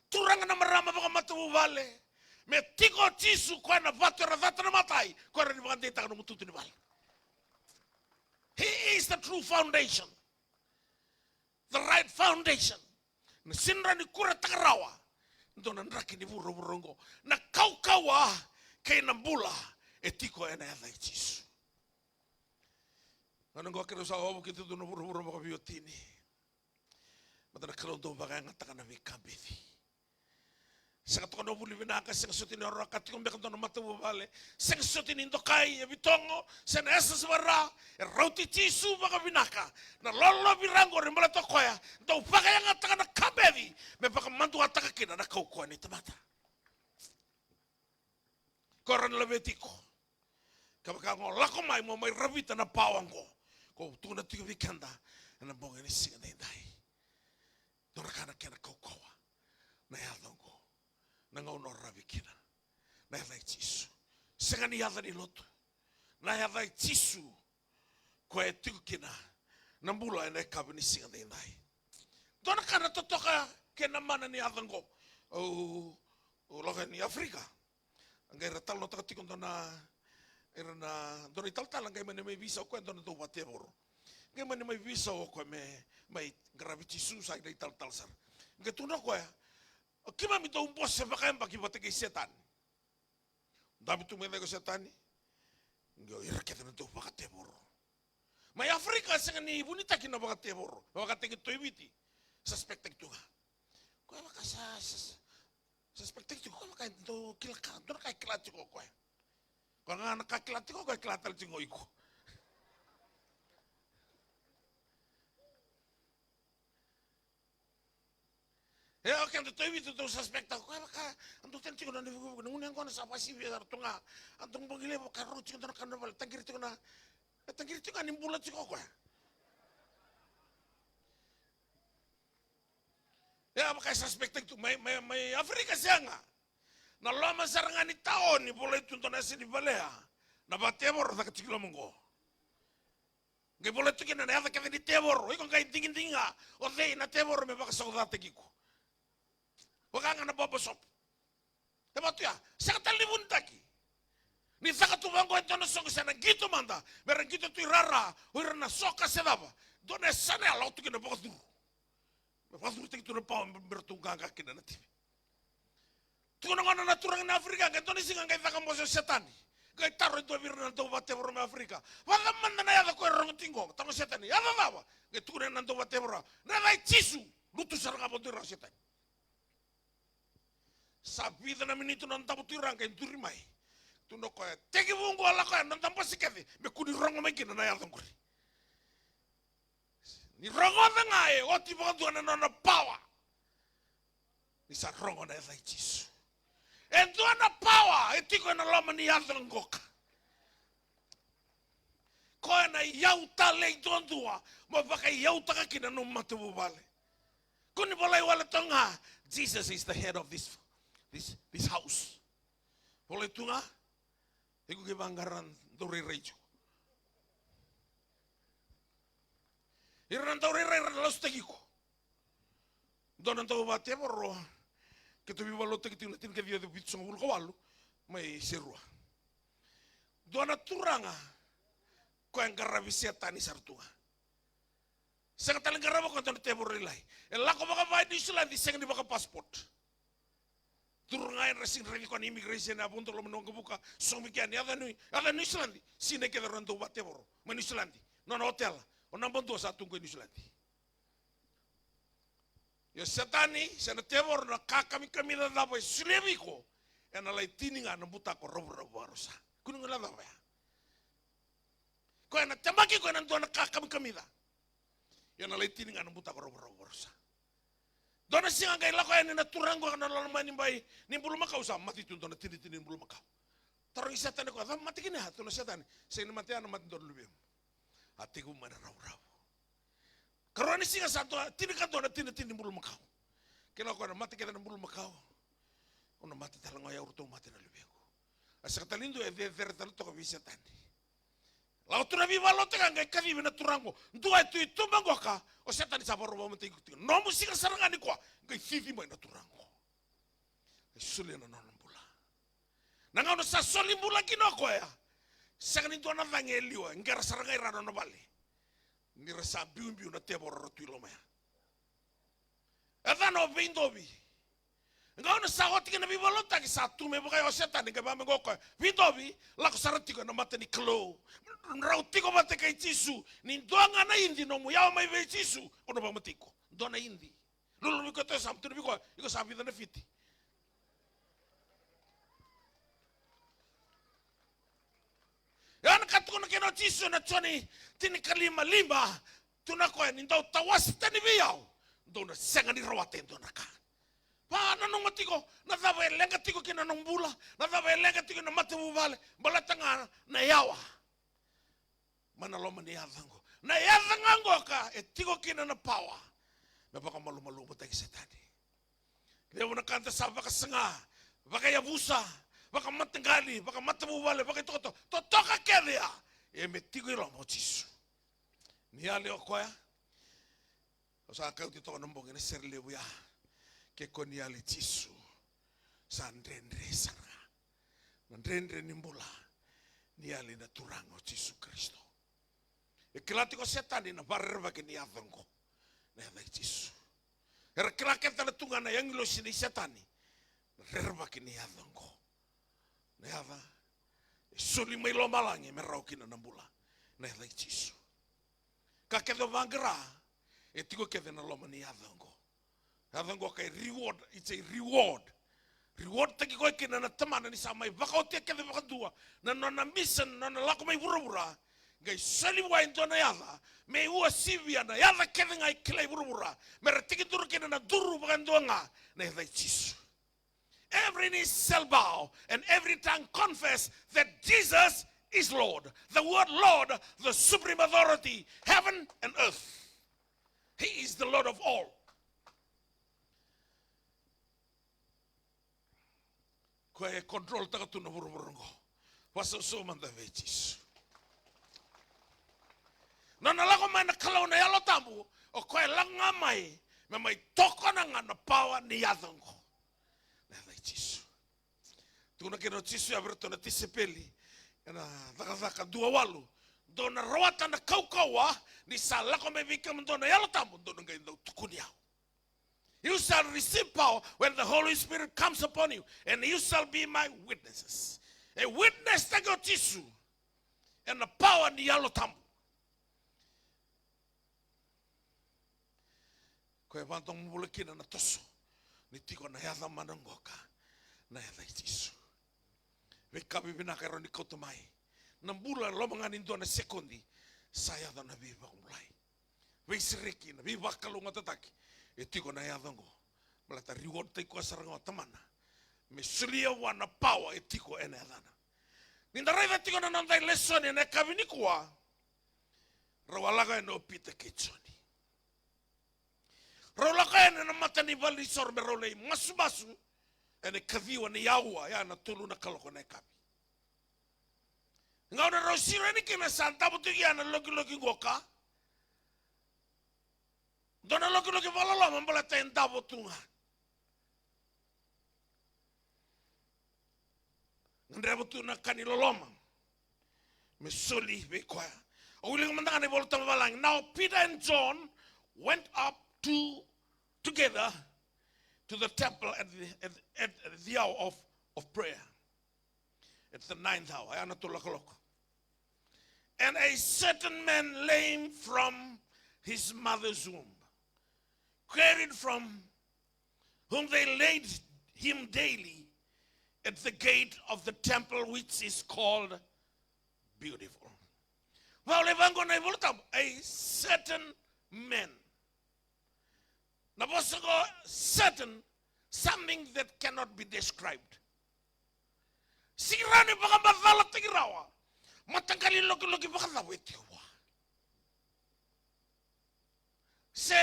turaga, na marama, vakamatavuvale. Me tiko o Jisu, koya na vatu era cata na matai, koya era ni vakadeitaka nomu tutu ni vale. He is the true foundation. The right foundation. Na sega ni rawa ni kuretaka rawa e dua na draki ni vuravura oqo. Na kaukauwa kei na bula e tiko ena yaca i Jisu. Gauna oqo keirau sa wavokita tu na vuravura vakaveiwatini. Baleta na Kalou dau vakayagataka na veika beci. Sega toka na vuli vinaka, sega soti ni oro ka tiko beka dua na matavuvale, sega soti ni dokai e vitogo, se na yasayasa vaka-Ra, e rauti Jisu vakavinaka. Na lolovi ra oqori baleta o koya dau vakayagataka na ka beci me vakamaduataka kina na kaukauwa ni tamata. Ko ra na laveti iko. Kevaka o lako mai mo mai ravita na pawa oqo, ko tukuna tiko vei keda ena bogi ni siga daidai. Dua na ka na kena kaukauwa na yaca oqo, na gauna o ravi kina, na yaca i Jisu. Sega ni yaca ni lotu, na yaca i Jisu. Koya e tiko kina na bula ena yakavi ni siga daidai. Dua na ka na totoka kei na mana ni yaca oqo. Au, au lako yani Africa. Qai ra talanoataka tiko dua na, ira na, dua na italatala qai mani mai veisau o koya, dua na dauvakatevoro. Qai mani mai veisau o koya me mai qaravi Jisu, sa qai italatala sara. Qai tukuna o koya, o keimami dau bose vakayabaki vata kei Setani. Dabe tu mai cake o Setani. Qai o ira kece na dauvakatevoro. Mai Africa sega ni vunitaki na vakatevoro, vakataki Toi Viti. Suspect taki tu ga. Koya vaka sa, sa, sa, suspect taki tiko, koya vaka e dau kila ka, dua na ka e kila tiko o koya. Koya ga na ka kila tiko o koya, kila tale tiko o iko. E, o keda Toi Viti dau suspect-taka o koya, vaka a dau tani tiko na nona vukevuke, na gunu yaqona sa vakasivia sara tu ga. A dau bogi levu vaka rau tiko dua na ka na vale, taqiri tiko na, e taqiri tiko ga ni bula tiko o koya. E, a vaka e suspect-taki tu mai, mai, mai Africa sega. Na loma sara ga ni taoni volai tu dua na yasa ni valea, na vakatevoro caka tiko i loma oqo. Qai volai tu kina na yaca kece ni tevoro. Iko qai digidigi ga o cei na tevoro me vakasaucataki iko. Vaka ga na barber shop. E vaka tu ya, sega tale ni vunitaki. Ni caka tu vaqo e dua na soqo se na qito mada, me ra qito tu i rara o ira na soka se cava. Dua na yasana ya lako tu kina vakacuru. Me vakacurutaki tu na pawa me ratou qaqa kina na T V. Tukuna gona na turaga na Afrika, qai dua na siga qai caka bose o Setani. Qai taro e dua vei ira na dauvakatevoro mai Afrika. Vacava mada na yaca ko e rogo tiko qo? Taro o Setani, yaca cava? Qai tukuna na dauvakatevoro, na yaca i Jisu. Lutu sara ga vakadua i ra o Setani. Sa vica na miniti na davo tu i ra qai duri mai. Tukuna o koya, tekivu qo, lako ya, noda bose kece, me kua ni rogo mai kina na yaca qori. Ni rogoca ga e oti vakadua na nona pawa. Ni sa rogo na yaca i Jisu. E dua na pawa e tiko ena loma ni yaca qoka. Koya na iyau talei duadua mo vakaiyautaka kina na nomu matavuvale. Kua ni volai wale toka ga, Jesus is the head of this, this, this house. Volai tu ga, iko kei vaqara daurairai tiko. Ira na daurairai ra na lasutaki iko. Dua na dauvakatevoro, keitou veivakalotutaki tiko na tinikaciwa vitusagavulu ka walu mai Serua. Dua na turaga, koya e qaravi Setani sara tu ga. Sega tale ni qarava o koya e dua na tevoro lailai. E lako vakava e Niusiladi, sega ni vaka passport. Curu ga e dra sega ni raici koya na immigration, a vodo loma ni waqavuka, sogo mai kea ni yaca Niu, yaca Niusiladi, sinai kece rau na dauvakatevoro mai Niusiladi. Nona otela, o naba dua sa tu qo e Niusiladi. Io Setani, se na tevoro, na ka kamikamica cava e solia vei iko, ena lai tini ga na butako ravuravu vakarusa. Kua ni guilecava ya. Koya ena temaki iko ena dua na ka kamikamica. Ia na lai tini ga na butako ravuravu vakarusa. Dua na siga qai lako yani na turaga qo na loma ni bai ni bulumakau, sa mate tu dua na tinitini ni bulumakau. Tarogi Setani o koya, cava mate kina ya? Tukuna o Setani, sega ni mate ya, na mate dua na luvemu. A tekivu mai na ravuravu. Karua ni siga sa dua, tinikadua na tinitini ni bulumakau. Kila o koya na mate kece na bulumakau. Au na mate tale ga o yau, ratou mate na luvequ. A sega tale ni dua e cecere tale toka vei Setani. Lako tu na veivakalotutaki, qai kacivi na turaga qo. Dua e tu i tuba qoka, o Setani sa vakarau vakamatei iko tiko. Nomu siga sara ga nikua, qai cici mai na turaga qo. Qai solia na nona bula. Na gauna sa soli bula kina o koya, sega ni dua na cagi e liwa, e qera sara ga i ra na nona vale. Ni ra sa biubiu na tevoro ra tu i loma ya. E yacana o Veidovi. Gauna sa oti kina na veivakalotutaki, sa tu me vaka ya o Setani, qai vaka me qo o koya, Veidovi, lako sara tiko ena mata ni Kalou. Drau tiko vata kei Jisu. Ni dua ga na idi nomu yawa mai vei Jisu, au na vakamatei iko. Dua na idi. Lululu vei koya, sa tukuna vei koya, iko sa vica na fiti. Ia na ka tukuna kina o Jisu ena Joni tinikalima lima, tukuna o koya, ni dau tawase tani vei au, dou na sega ni rawata e dua na ka. Vakananuma tiko na cava e leqa tiko kina na nomu bula, na cava e leqa tiko na matavuvale, baleta ga na yawa. Mai na loma ni yaca qo. Na yaca ga qoka e tiko kina na pawa me vakamalumalumutaki Setani. Levu na ka da sa vakasaga, vakayavusa, vakamataqali, vakamatavuvale, vakaitokato, totoka kece ya. Ia me tiko i loma o Jisu. Ni yali o koya, au sa kauti toka na bogi ena sere levu ya. Ke ko ni yali Jisu, sa dredre sara ga. Na dredre ni bula, ni yali na Turaga o Jisu Karisito. E kila tiko o Setani na vakarerevaki ni yaca oqo, na yaca i Jisu. Era kila kece tale tu ga na agilosi nei Setani na rerevaki ni yaca oqo. Na yaca e soli mai lomalagi me rawa kina na bula, na yaca i Jisu. Ka kece o vaqara e tiko kece na loma ni yaca oqo. Yaca oqo ka e reward, it's a reward. Reward taki koya kina na Tamana ni sa mai vakaotia kece vakadua na nona mission, na nona lako mai vuravura. Qai soli vua e dua na yaca me uasivia na yaca kece ga e kilai vuravura, me ra tekiduru kina na duru vakadua ga, na yaca i Jisu. Every knee shall bow and every tongue confess that Jesus is Lord. The word Lord, the supreme authority, heaven and earth. He is the Lord of all. Koya e control taka tu na vuravura oqo. Vakasausau mada vei Jisu. Nona lako mai na Kalou na Yalo Tabu, o koya e lako ga mai me mai tokona ga na pawa ni yaca oqo. Na yaca i Jisu. Tukuna kina o Jisu ya vei iratou na tisaipeli ena Cakacaka dua walu: Dou na rawata na kaukauwa, ni sa lako mai vei kemudou na Yalo Tabu, dou na qai dau tukuni au. You shall receive power when the Holy Spirit comes upon you, and you shall be my witnesses. E witness taki o Jisu ena pawa ni Yalo Tabu. Koya e vakadomobula kina na toso ni tiko na yaca mana qoka, na yaca i Jisu. Veika vivinaka e rawa ni kauta mai na bula e loma ga ni dua na sekodi, sa yaco na veivakabulai. Veisereki, na veivakalougatataki, e tiko na yaca oqo. Baleta reward taki koya sara ga o Tamana me solia vua na pawa e tiko ena yacana. Ni da raica tiko na noda ilesoni ena yakavi nikua, rau a lako yani o Pita kei Joni. Rau lako yani ena mata ni valenisoro me rau lai masumasu ena ikaciwa ni aua, ya na tolu na kaloko na yakavi. Gauna rau siro yani kina sa davo tu ya na lokiloki qoka. Dua na lokiloki vakaloloma baleta e davo tu ga. Gadreva tu na ka ni loloma me soli vei koya. Au wilika mada ga na iVolatabu vavalagi. Now Peter and John went up to, together to the temple at the, at, at the hour of, of prayer. It's the ninth hour, ya na tolu na kaloko. And a certain man lame from his mother's womb, carried from whom they laid him daily at the gate of the temple, which is called Beautiful. Vakalaiva qo na iVolatabu, a certain man. Na vosa qo certain, something that cannot be described. Sega ni vakamacalataki rawa. Mataqali lokiloki vakacava e tiko vua? Se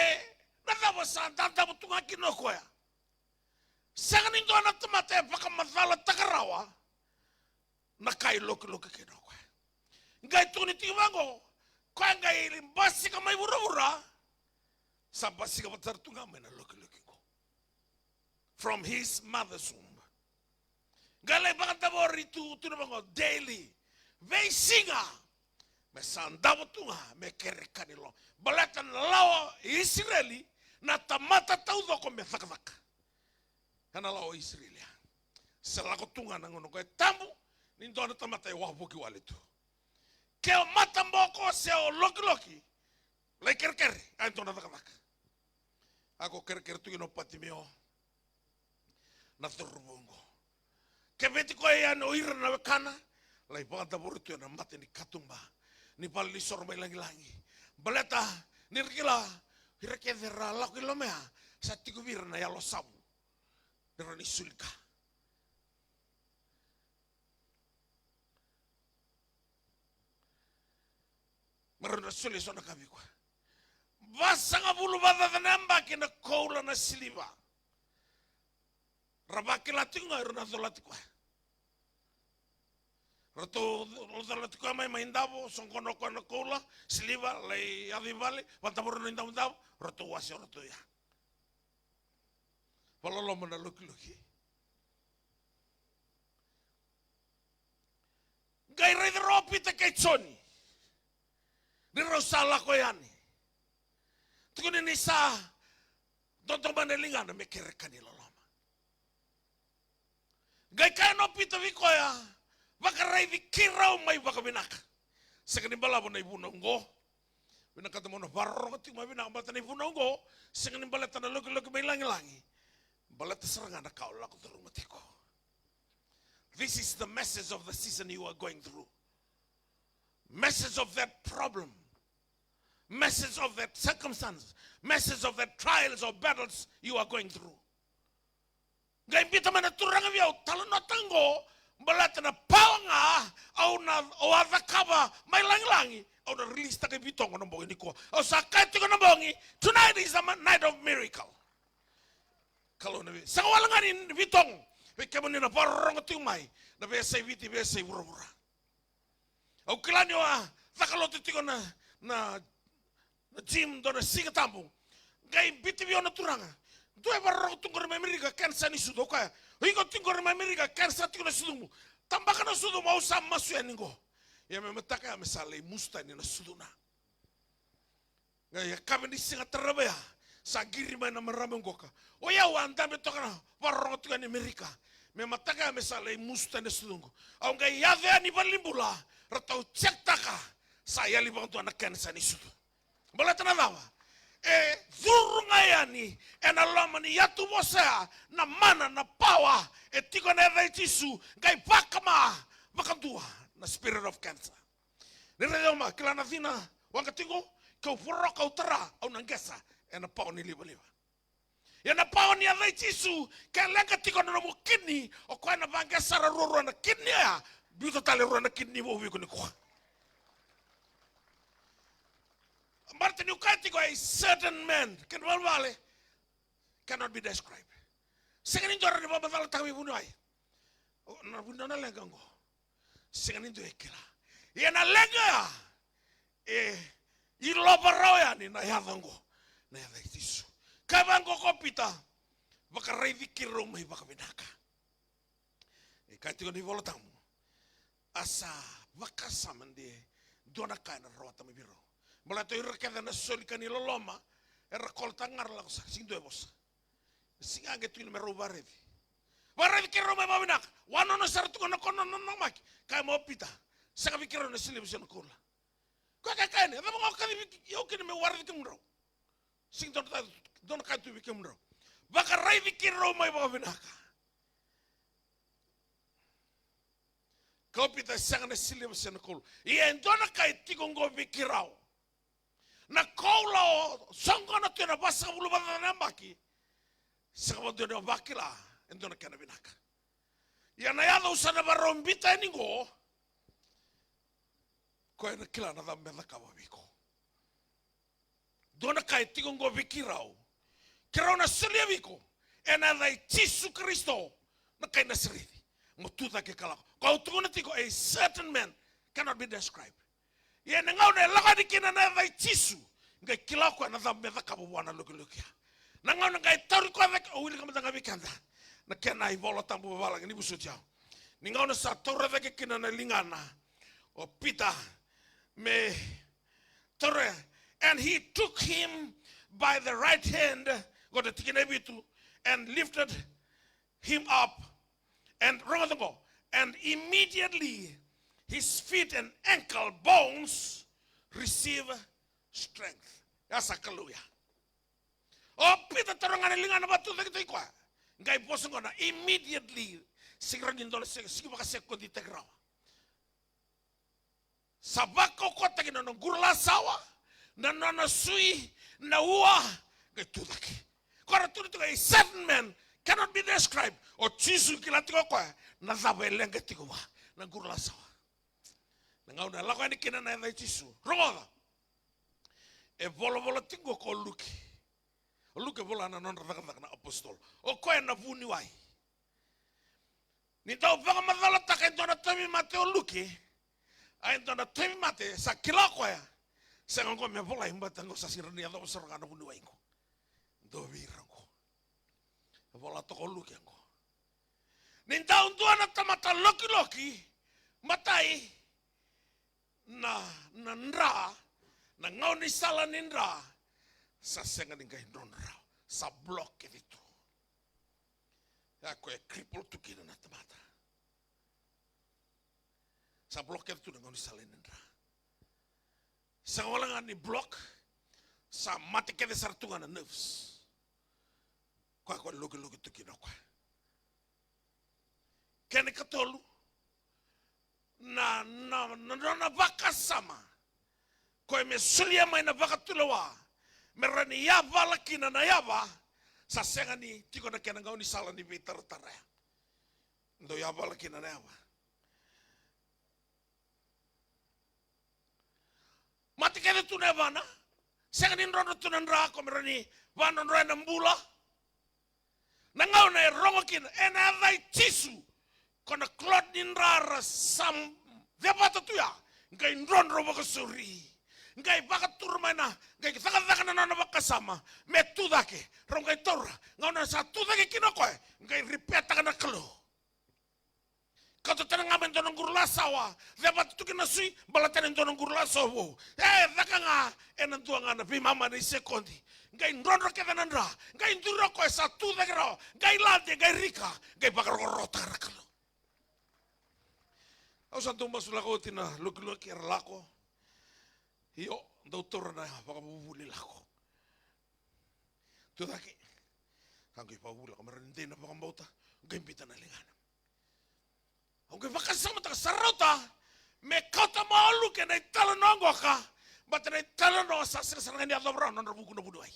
na cava sa davo tu ga kina o koya? Sega ni dua na tamata e vakamacalataka rawa na ka e lokiloki kina o koya. Qai tukuni tiko vaqo, koya qai basika mai vuravura, sa basika vata sara tu ga mai na lokiloki qo. From his mother's womb. Qai lai vakadavori tu, tukuna vaqo, daily. Veisiga. Me sa davo tu ga me kere ka ni loloma. Baleta na lawa i Isireli, na tamata taucoko me cakacaka. Ena lawa i Isireli ya. Se lako tu ga na gauna qo e tabu ni dua na tamata e wavoki wale tu. Ke o mataboko se o lokiloki, lai kerekere, a e dua na cakacaka. A ko kerekere tu kina o Patimeo na cauravou qo. Keveti koya yani o ira na wekana, lai vakadavori tu ena mata ni katuba ni valenisoro mai lagilagi. Baleta ni ra kila, ira kece ra lako i loma ya, sa tiko vei ira na yalo savu. Ni ra ni soli ka. Me rau na solia eso na ka vei koya. Vasagavulu vakacaca na yabaki na koula, na siliva. Ra vakila tiko ga o ira na colati koya. Ratou colati koya mai, mai davo, soqona o koya na koula, siliva, lai yaco i vale, vakadavori na idavodavo, ratou wasea o ratou ya. Vakaloloma na lokiloki. Qai raica rawa o Pita kei Joni ni rau sa lako yani. Tukuni ni sa dodo mai na ligana me kere ka ni loloma. Qai kaya o Pita vei koya, vakaraici keirau mai vakavinaka. Sega ni balavu na ivunau oqo. Vinakata mo na vakarorogo tiko mai vinaka baleta na ivunau oqo. Sega ni baleta na lokiloki mai lagilagi. Baleta sara ga na ka o lako curuma tiko. This is the message of the season you are going through. Message of that problem. Message of that circumstance. Message of that trials or battles you are going through. Qai biuta mai na Turaga vei au, talanoataka qo, baleta na pawa ga au na, au a cakava mai lagilagi, au na release taka i Vitogo na bogi nikua. Au sa kaya tiko na bogi, tonight is a ma-, night of miracle. Kalou na vei. Sega wale ga ni Vitogo, vei kemuni na vakarorogo tiko mai na veiyasai Viti, veiyasai vuravura. Au kila ni o a caka lotu tiko na, na, na gym, dua na Siga Tabu. Qai biuta vei au na turaga. Dua e vakarorogo tu qori mai Amerika, kenisa ni sucu. Au kaya, o iko tiko qori mai Amerika, kenisa tiko na sucumu. Tabaka na sucumu, au sa masu yani qo. Ia me mataka ya me sa lai musu tani na sucuna. Qai yakavi ni siga tarava ya, sa qiri mai na marama qoka. O yau a dabe toka na vakarorogo tiko yani Amerika. Me mataka ya me sa lai musu tani na sucuqu. Au qai yaco yani valenibula, ratou check-taka, sa yali vakadua na kenisa ni sucu. Baleta na cava? E curu ga yani ena loma ni yatuvosa ya na mana, na pawa e tiko ena yaca i Jisu, qai vakama vakadua na spirit of cancer. Ni raica, au mai kila na cina waqa tiko, keu voroka, au tara, au na qesa ena pawa ni livaliva. Ia na pawa ni yaca i Jisu, ke leqa tiko na nomu kidney, o koya na vaqesa sara ruarua na kidney oya, biuta tale rua na kidney vou vei iko nikua. Baleta niu kaya tiko, a certain man, kena valevale, cannot be described. Sega ni dua rawa ni vakamacalataka vei vuniwai. O, na vuniwai na leqa oqo. Sega ni dua e kila. Ia na leqa ya, e ilova rawa yani na yaca oqo, na yaca i Jisu. Kaya vaqo ko Pita, vakaraici keirau mai vakavinaka. E kaya tiko na iVola Tabu, a sa vakasama de dua na ka ena rawata mai vei rau. Baleta o ira kece na soli ka ni loloma, era kolotaka ga ra lako sara, sega ni dua e vosa. Siga qai tukuni me rau vakaraici. Vakaraici keirau mai vakavinaka. Wanono sara tu ga na kona na namaki. Kaya mai o Pita, sega vei keirau na siliva se na koula. Koya kaya, kaya ni, cava ga o kacivi au kina meu vakaraici kemudrau? Sega ni dua na ka, dua na ka tu vei kemudrau. Vakaraici keirau mai vakavinaka. Kaya o Pita, sega na siliva se na koula. Ia e dua na ka e tiko oqo vei keirau. Na koula o soqona tu ena vasagavulu vakacaca na yabaki, sega vakadua ni o vakila e dua na kena vinaka. Ia na yaca au sa na vakarau biuta yani qo, koya ena kila na cava me cakava vei iko. Dua na ka e tiko oqo vei keirau. Keirau na solia vei iko ena yaca i Jisu Karisito na kai Nasareci, mo tu cake ka lako. Ko au tukuna tiko, a certain man cannot be described. Ia na gauna e lako yani kina na yaca i Jisu, qai kila o koya na cava me cakava vua na lokiloki ya. Na gauna qai tauri koya cake, au wilika mada ga vei keda na kena iVola Tabu vavalagi ni vosoti au. Ni gauna sa taura cake kina na ligana o Pita me taura, and he took him by the right hand, qo na tikina e vitu, and lifted him up, and rogoca qo, and immediately his feet and ankle bones receive strength. Ya sa Kalou ya. O Pita taura ga na ligana, vakatucaketaki koya. Qai vosa qo na immediately, sega ni dua na sega, sega ni vakasekoditaki rawa. Sa vakaukauwataki na nona qurulasawa, na nona sui, na ua, qai tu cake. Koya ra tukuna tiko, a certain man cannot be described. O Jisu kila tiko o koya na cava e leqa tiko vua na qurulasawa. Na gauna e lako yani kina na yaca i Jisu. Rogoca. E volavola tiko ko Luke. O Luke e vola na nodra Cakacaka na apositolo. O koya na vuniwai. Ni dau vakamacalataka e dua na tauvimate o Luke, a e dua na tauvimate sa kila o koya, sega qo me volai, baleta qo sa sega ni yacova sara ga na vuniwai qo. Dua vei ira qo. E vola toka o Luke qo. Ni dau dua na tamata lokiloki, matai, na, na dra, na gaunisala ni dra, sa sega ni qai drodro rawa, sa block kece tu. Ya koya e cripple tu kina na tamata. Sa block kece tu na gaunisala ni dra. Sega wale ga ni block, sa mate kece sara tu ga na nerves. Koya, koya lokiloki tu kina o koya. Kena ikatolu, na, na, na, na, na vakasama. Koya me solia mai na vakatulewa me rawa ni yavala kina na yava, sa sega ni tiko na kena gaunisala ni veitaratara ya. Dau yavala kina na yava. Mate kece tu na yavana, sega ni drodro tu na dra, ko me rawa ni vakadrodroya na bula. Na gauna e rogo kina ena yaca i Jisu, ko na clot ni dra ra sa cevata tu ya, qai drodro vakasauri. Qai vakatura mai na, qai cakacaka na nona vakasama me tu cake. Rau qai taura, gauna sa tu cake kina o koya, qai ripetaka na Kalou. Kauta tale ga mai dua na quru lasawa, cevata tu kina na sui, baleta na dua na quru lasawa vou. E caka ga ena dua ga na veimama ni sekodi. Qai drodro kece na dra, qai duri o koya sa tu cake rawa, qai lade, qai rika, qai vakarokorokotaka na Kalou. Au sa dau masulaka oti na lokiloki era lako. Io, dau taura na vakavuvuli lako. Tu cake. Sa qai vakavuvuli lako, me rawa ni dei na vakabauta, qai biuta na ligana. Au qai vakasamataka sa rauta me kauta mai o Luke na italanoa qoka, baleta na italanoa sa sega sara ga ni yacova rawa na nodra vuku na vuniwai.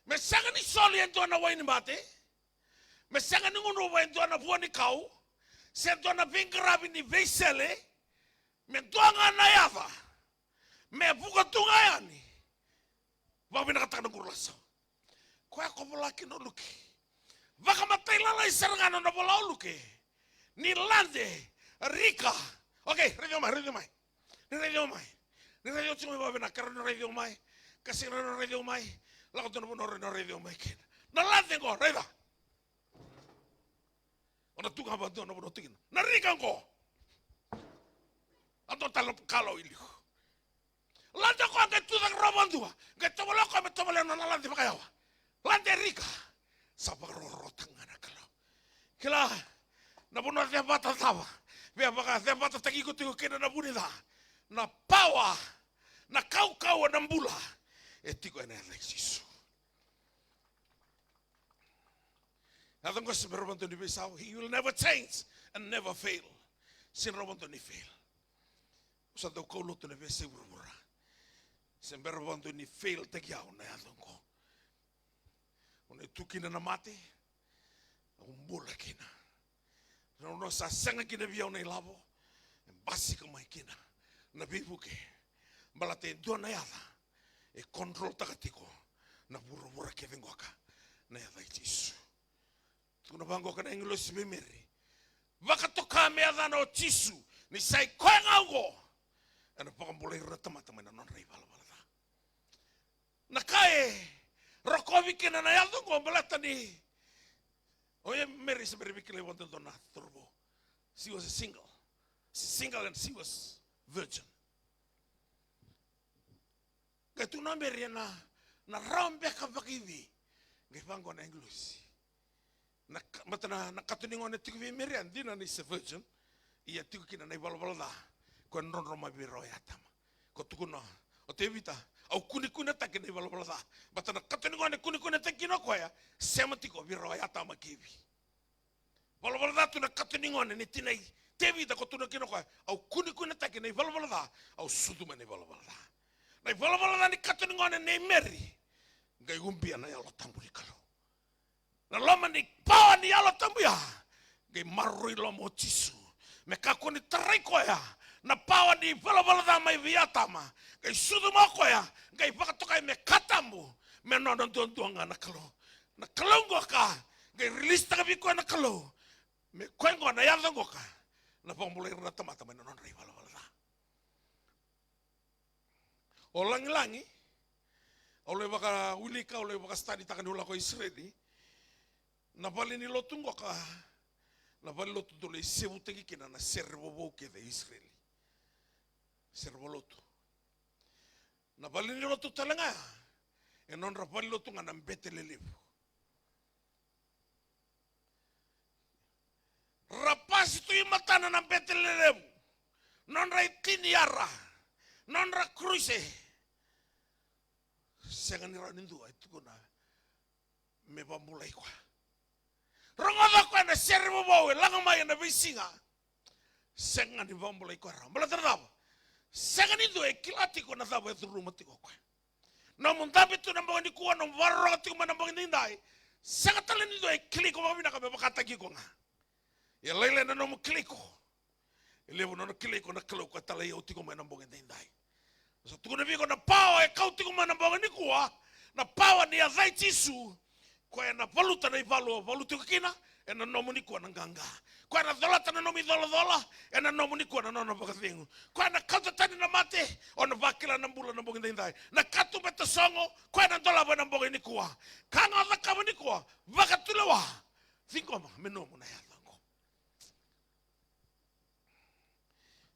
Me sega ni soli e dua na wainimate, me sega ni gunuva e dua na vua ni kau, se dua na veiqaravi ni veisele, me dua ga na yaca, me vuka tu ga yani. Vakavinakataka na quru lasawa. Koya ko vola kina o Luke. Vakamatailalai sara ga na nona vola o Luke. Ni lade, rika. Okay, raici au mai, raici au mai. Ni raici au mai. Ni raici au tiko mai vakavinaka, ke rawa ni raici au mai. Ke sega ni rawa ni raici au mai. Lako dua na vanua rawa ni raici au mai kina. Na lade qo, raica. O na tu ga vakadua na vanua tu kina. Na rika qo. A dua tale na kalou i liu. Lade o koya qai tu cake rawa vakadua. Qai tovolea o koya me tovolea na nona lade vakayawa. Lade, rika. Sa vakarokorokotaka ga na Kalou. Kila, na vanua cevata cava. Via vakacevatataki iko tiko kina na vu ni ca. Na pawa, na kaukauwa, na bula. E tiko ena yaca i Jisu. Yaca qo se bera vakadua ni veisau. He will never change and never fail. Sega ni rawa vakadua ni fail. Au sa dau kaulotu ena veiyasai vuravura. Se bera vakadua ni fail taki au na yaca qo. O na tu kina na mate, au bula kina. Na gauna sa sega kina vei au na ilavo, e basika mai kina na veivuke. Baleta e dua na yaca e controltaka tiko na vuravura kece qoka, na yaca i Jisu. Tukuna vaqoka na agilosi vei Meri, vakatoka me yacana o Jisu, ni sa i koya ga oqo ena vakabulai ira na tamata mai na nodra ivalavala ca. Na ka e rokovi kina na yaca oqo baleta ni o ya Meri se bera ni veikilai vakadodonu na cauravou. She was a single. Single and she was virgin. Qai tukuna o Meri ena, na rawa beka vakaici. Qai vaqo na agilosi. Na ka-, mata na, na kato ni gone tiko vei Meri, a dina ni se virgin. Ia tiko kina na ivalavala ca ko e drodro mai vei rau o Atama. Ko tukuna o Tevita, au kunekunetaki na ivalavala ca. Mata na kato ni gone kunekunetaki kina o koya, sema tiko vei rau o Atama kei Ivi. Valavala ca tu na kato ni gone ni tinai Tevita, ko tukuna kina o koya, au kunekunetaki na ivalavala ca, au sucu mai na ivalavala ca. Na ivalavala ca ni kato ni gone nei Meri, qai ubia na Yalo Tabu ni Kalou. Na loma ni pawa ni Yalo Tabu ya, qai maroroi loma o Jisu. Me kakua ni tarai koya na pawa ni valavala ca mai vei Atama, qai sucu mai o koya, qai vakatokai me ka tabu, me nona duadua ga na Kalou. Na Kalou qoka, qai release taka vei koya na Kalou. Me koya qo na yaca qoka, na vakabulai ira na tamata mai na nodra ivalavala ca. O lagilagi, au lai vakawilika, au lai vakastaditaka niu lako i Isireli. Na vale ni lotu qoka, na vale lotu dau lai sevutaki kina na sere vovou kece i Isireli. Sere valotu. Na vale ni lotu tale ga, e nodra vale lotu ga na bete lelevu. Ra pasi tu i matana na bete lelevu. Nodra itini yara. Nodra kruse. Sega ni rawa ni dua e tukuna me vakabulai koya. Rogoca koya na sere vovou e laga mai ena veisiga. Sega ni vakabulai koya rawa. Baleta na cava? Sega ni dua e kila tiko na cava e curuma tiko o koya. Nomu dabe tu na bogi nikua, nomu vakarorogo tiko mai na bogi daidai. Sega tale ni dua e kilai iko vakavinaka me vakataki iko ga. Ia lailai na nomu kilai iko. E levu na nona kilai iko na Kalou ka talai au tiko mai na bogi daidai. Sa tukuna vei iko na pawa e kau tiko mai na bogi nikua, na pawa ni yaca i Jisu, Koya na valuta na ivalu o valu tiko kina, ena nomu nikua na qaqa. Koya na colata na nomu icolacola, ena nomu nikua na nona vakacegu. Koya na kauta tani na mate, o na vakila na bula na bogi daidai. Na katuba e tasogo, koya na dolava ena bogi nikua. Ka ga o cakava nikua, vakatulewa. Ciqoma me nomu na yaca oqo.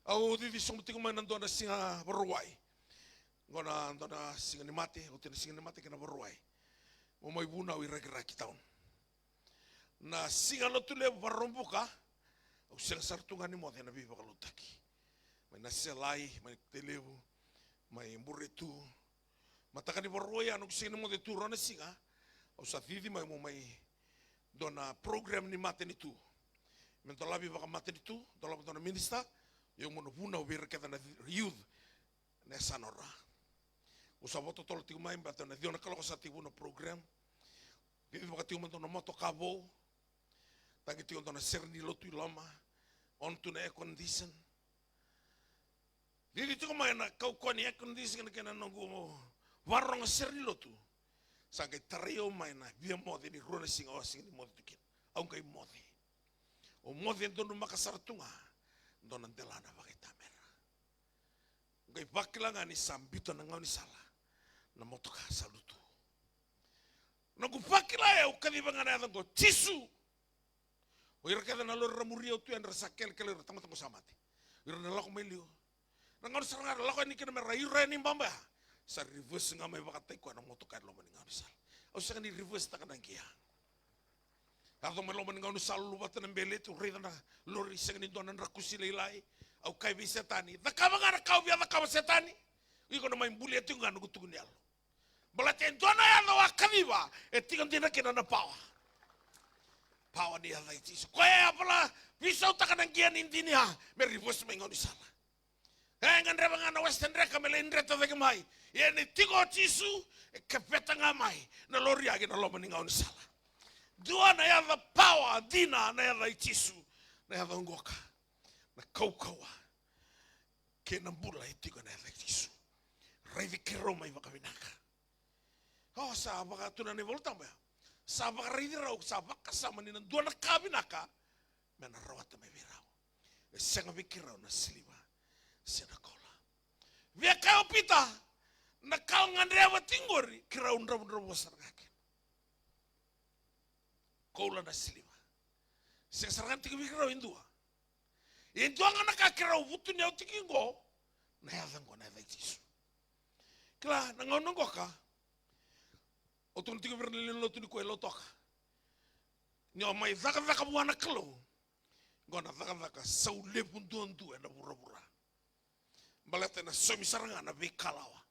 Au cici sobu tiko mai na dua na siga Vakarauwai. Qo na dua na siga ni mate, oti na siga ni mate kei na Vakarauwai. Mo mai vunau i Rakiraki town. Na siga Lotulevu Vakaraubuka, au sega sara tu ga ni moce ena veivakalotutaki. Mai Naselai, mai Tailevu, mai Buretu. Mataka ni Vakarauwai ya, noqu sega ni moce tu rua na siga, au sa cici mai mo mai dua na program ni matanitu. Me dolavi vakamatanitu, dolava dua na minista, io mo na vunau vei ira kece na youth, na yasana o Ra. Au sa vakatotolo tiko mai, baleta na ciwa na kaloko sa tekivu na program. Cici vaka tiko mai dua na motoka vou. Tagi tiko dua na sere ni lotu i loma. On tu na air condition. Cici tiko mai na kaukauwa ni air condition kei na noqu vakarogo sere ni lotu. Sa qai tarai au mai na via moce ni rua na siga au a sega ni moce tu kina. Au qai moce. Au moce e donumaka sara tu ga dua na delana vakaitamera. Qai vakila ga ni sa biuta na gaunisala na motoka sa lutu. Noqu vakila e, au kaciva ga na yaca oqo, Jisu. O ira kece na lori ra muria au tu, era sa kelekele, ira tamata qo sa mate. O ira na lako mai liu. Na gauna sara ga ra lako yani kina me ra ira yani baba ya, sa reverse ga mai vakataki koya na motoka e loma ni gaunisala. Au sega ni reverse taka na qia. Yaco mai loma ni gaunisala, luvata na beleti, au raica na lori sega ni dua na drakusi lailai. Au kaya vei Setani, cakava ga na ka au via cakava Setani. Iko na mai bulia tiko ga noqu tuku ni yalo. Baleta e dua na yaca au a kaciva, e tiko dina kina na pawa. Pawa ni yaca i Jisu. Koya e a vala veisautaka na qia ni dinia me reverse mai gaunisala. E gadreva ga na Western Dreka me lai dreta cake mai. Ia ni tiko o Jisu, e keveta ga mai na lori ya ki na loma ni gaunisala. Dua na yaca pawa dina na yaca i Jisu, na yaca oqo ka. Na kaukauwa kei na bula e tiko ena yaca i Jisu. Raici keirau mai vakavinaka. O, sa vakatukuna na iVolatabu ya. Sa vakaraici rau, sa vakasama ni na dua na ka vinaka me na rawata mai vei rau. E sega vei keirau na siliva se na koula. Via kaya o Pita, na ka o gadreva tiko qori, keirau dravudravua sara ga kina. Koula, na siliva, sega sara ga ni tiko vei keirau e dua. E dua ga na ka keirau vutuniyau tiko qo, na yaca qo, na yaca i Jisu. Kila, na gauna qoka, au tukuna tiko vei ira na lewe ni lotu nikua e Lautoka, ni o mai cakacaka vua na Kalou, qo na cakacaka sau levu duadua ena vuravura. Baleta ena saumi sara ga na veikalawa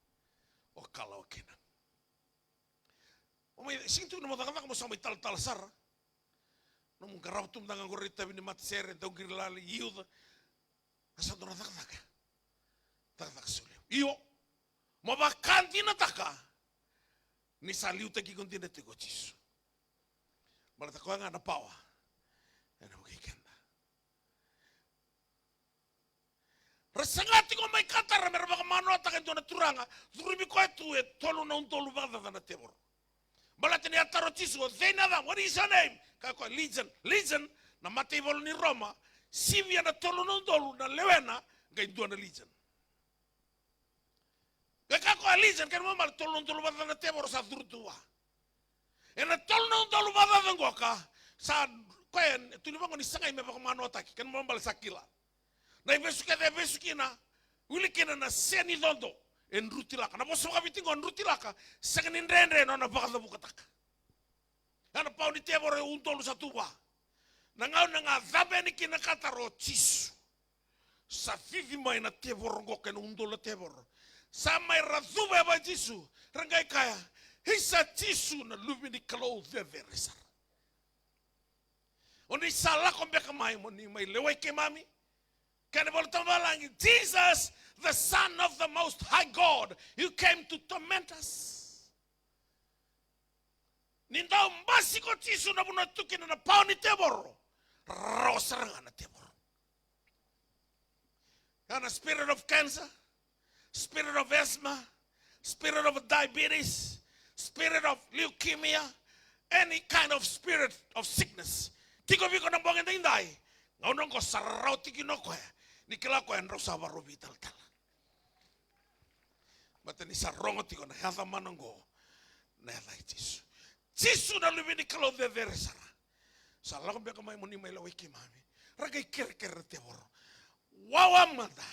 o kalawa kina. O mai sega tu na mo cakacaka mo sa mai talatala sara. Nomu qarava tu mada ga qori, itavi ni matasere, dauqiri lali, youth. A sa dua na cakacaka. Cakacaka solia. Io. Mo vakadinataka ni sa liutaki iko dina tiko o Jisu. Baleta koya ga na pawa ena vukei keda. Ra saga tiko mai Katara me ra vakamanoataka e dua na turaga, curumi koya tu e tolu na udolu vakacaca na tevoro. Baleta ni a taro o Jisu, o cei na yacamu, what is your name? Kaya o koya, Legion. Legion, na mataivalu ni Roma, sivia na tolu na udolu na lewena, qai dua na legion. Qai kaya o koya, Legion, kena ibalebale tolu na udolu vakacaca na tevoro sa curu tu vua. Ena tolu na udolu vakacaca qoka, sa koya e tukuni vaqo ni sagai me vakamanoataki, kena ibalebale sa kila. Na ivesu kece e vesu kina, wili kina na se ni codo, e drutilaka. Na vosa vakaviti qo drutilaka, sega ni dredre na nona vakacavukataka. Ia na pawa ni tevoro e udolu sa tu vua. Na gauna ga cabe yani kina ka taro o Jisu, sa cici mai na tevoro qoka, ena udolu na tevoro. Sa mai ra cuva e vei Jisu, ra qai kaya, isa Jisu na Luve ni Kalou cecere sara. O ni sa lako beka mai mo ni mai lewai keimami? Kena iVolatabu vavalagi, Jesus, the Son of the Most High God, you came to torment us. Ni dau basika o Jisu na vanua tu kina na pawa ni tevoro, rarawa sara ga na tevoro. Ia na spirit of cancer, spirit of asthma, spirit of diabetes, spirit of leukemia, any kind of spirit of sickness. Tiko vei iko na bogi daidai, gauna oqo sa rarawa tiko kina o koya, ni kila o koya drau sa vakarau veitalatala. Baleta ni sa rogo tiko na yaca mana oqo, na yaca i Jisu. Jisu na Luve ni Kalou cecere sara. Sa lako beka mai mo ni mai lewai keimami? Ra qai kerekere na tevoro. Wawa mada.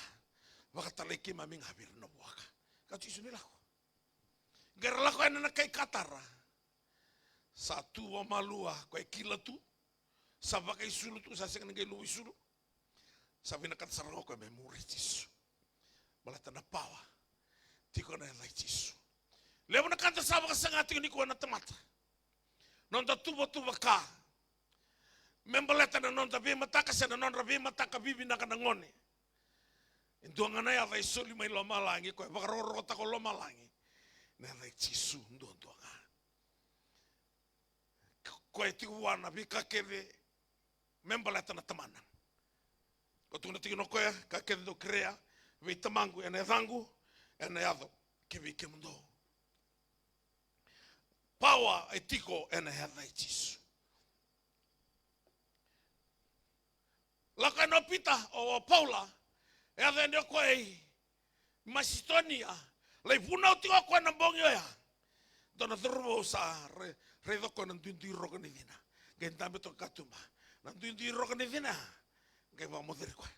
Vakatalai keimami ga vei ira na vuaka. Ka Jisu ni lako. Qai ra lako yani na kai Katara. Sa tu vakamalua, koya e kila tu. Sa vakaisulu tu, sa sega ni qai luva isulu. Sa vinakata sara ga o koya me muri Jisu. Baleta na pawa tiko ena yaca i Jisu. Levu na ka da sa vakasaga tiko nikua na tamata. Noda tuvatuva ka me baleta na noda veimataka se na nodra veimataka vivinaka na gone. E dua ga na yaca e soli mai lomalagi, koya e vakarokorokotaka o lomalagi. Na yaca i Jisu duadua ga. Koya e tiko vua na veika kece me baleta na Tamana. Ko tukuna tiko na koya, ka kece dou kerea vei Tamaqu ena yacaqu, ena yaco ki vei kemudou. Pawa e tiko ena yaca i Jisu. Lako yani o Pita, o, o Paula, e yaco yani o koya i Masitonia, lai vunau tiko o koya na bogi oya. Dua na cauravou sa ra-, raica o koya na duidui roka ni cina. Qai dabe toka katuba. Na duidui roka ni cina, qai vakamoceri koya.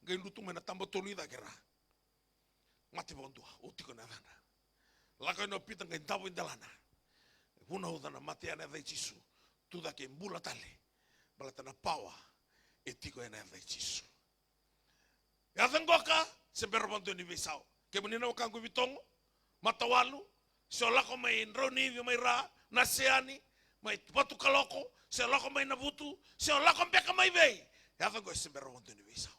Qai lutu mai na taba tolu i cake ra. Mate vakadua, o tiko na yacadra. Lako yani o Pita qai davo i delana. Vunauca na mate ena yaca i Jisu. Tu cake e bula tale. Baleta na pawa e tiko ena yaca i Jisu. Yaca qoka, se bera vakadua ni veisau. Kemuni na wekaqu i Vitogo, Matawalu, se o lako mai Draunivi mai ra, Naseyani, mai Vatukaloko, se o lako mai Navutu, se o lako beka mai vei. Yaca qo e se bera vakadua ni veisau.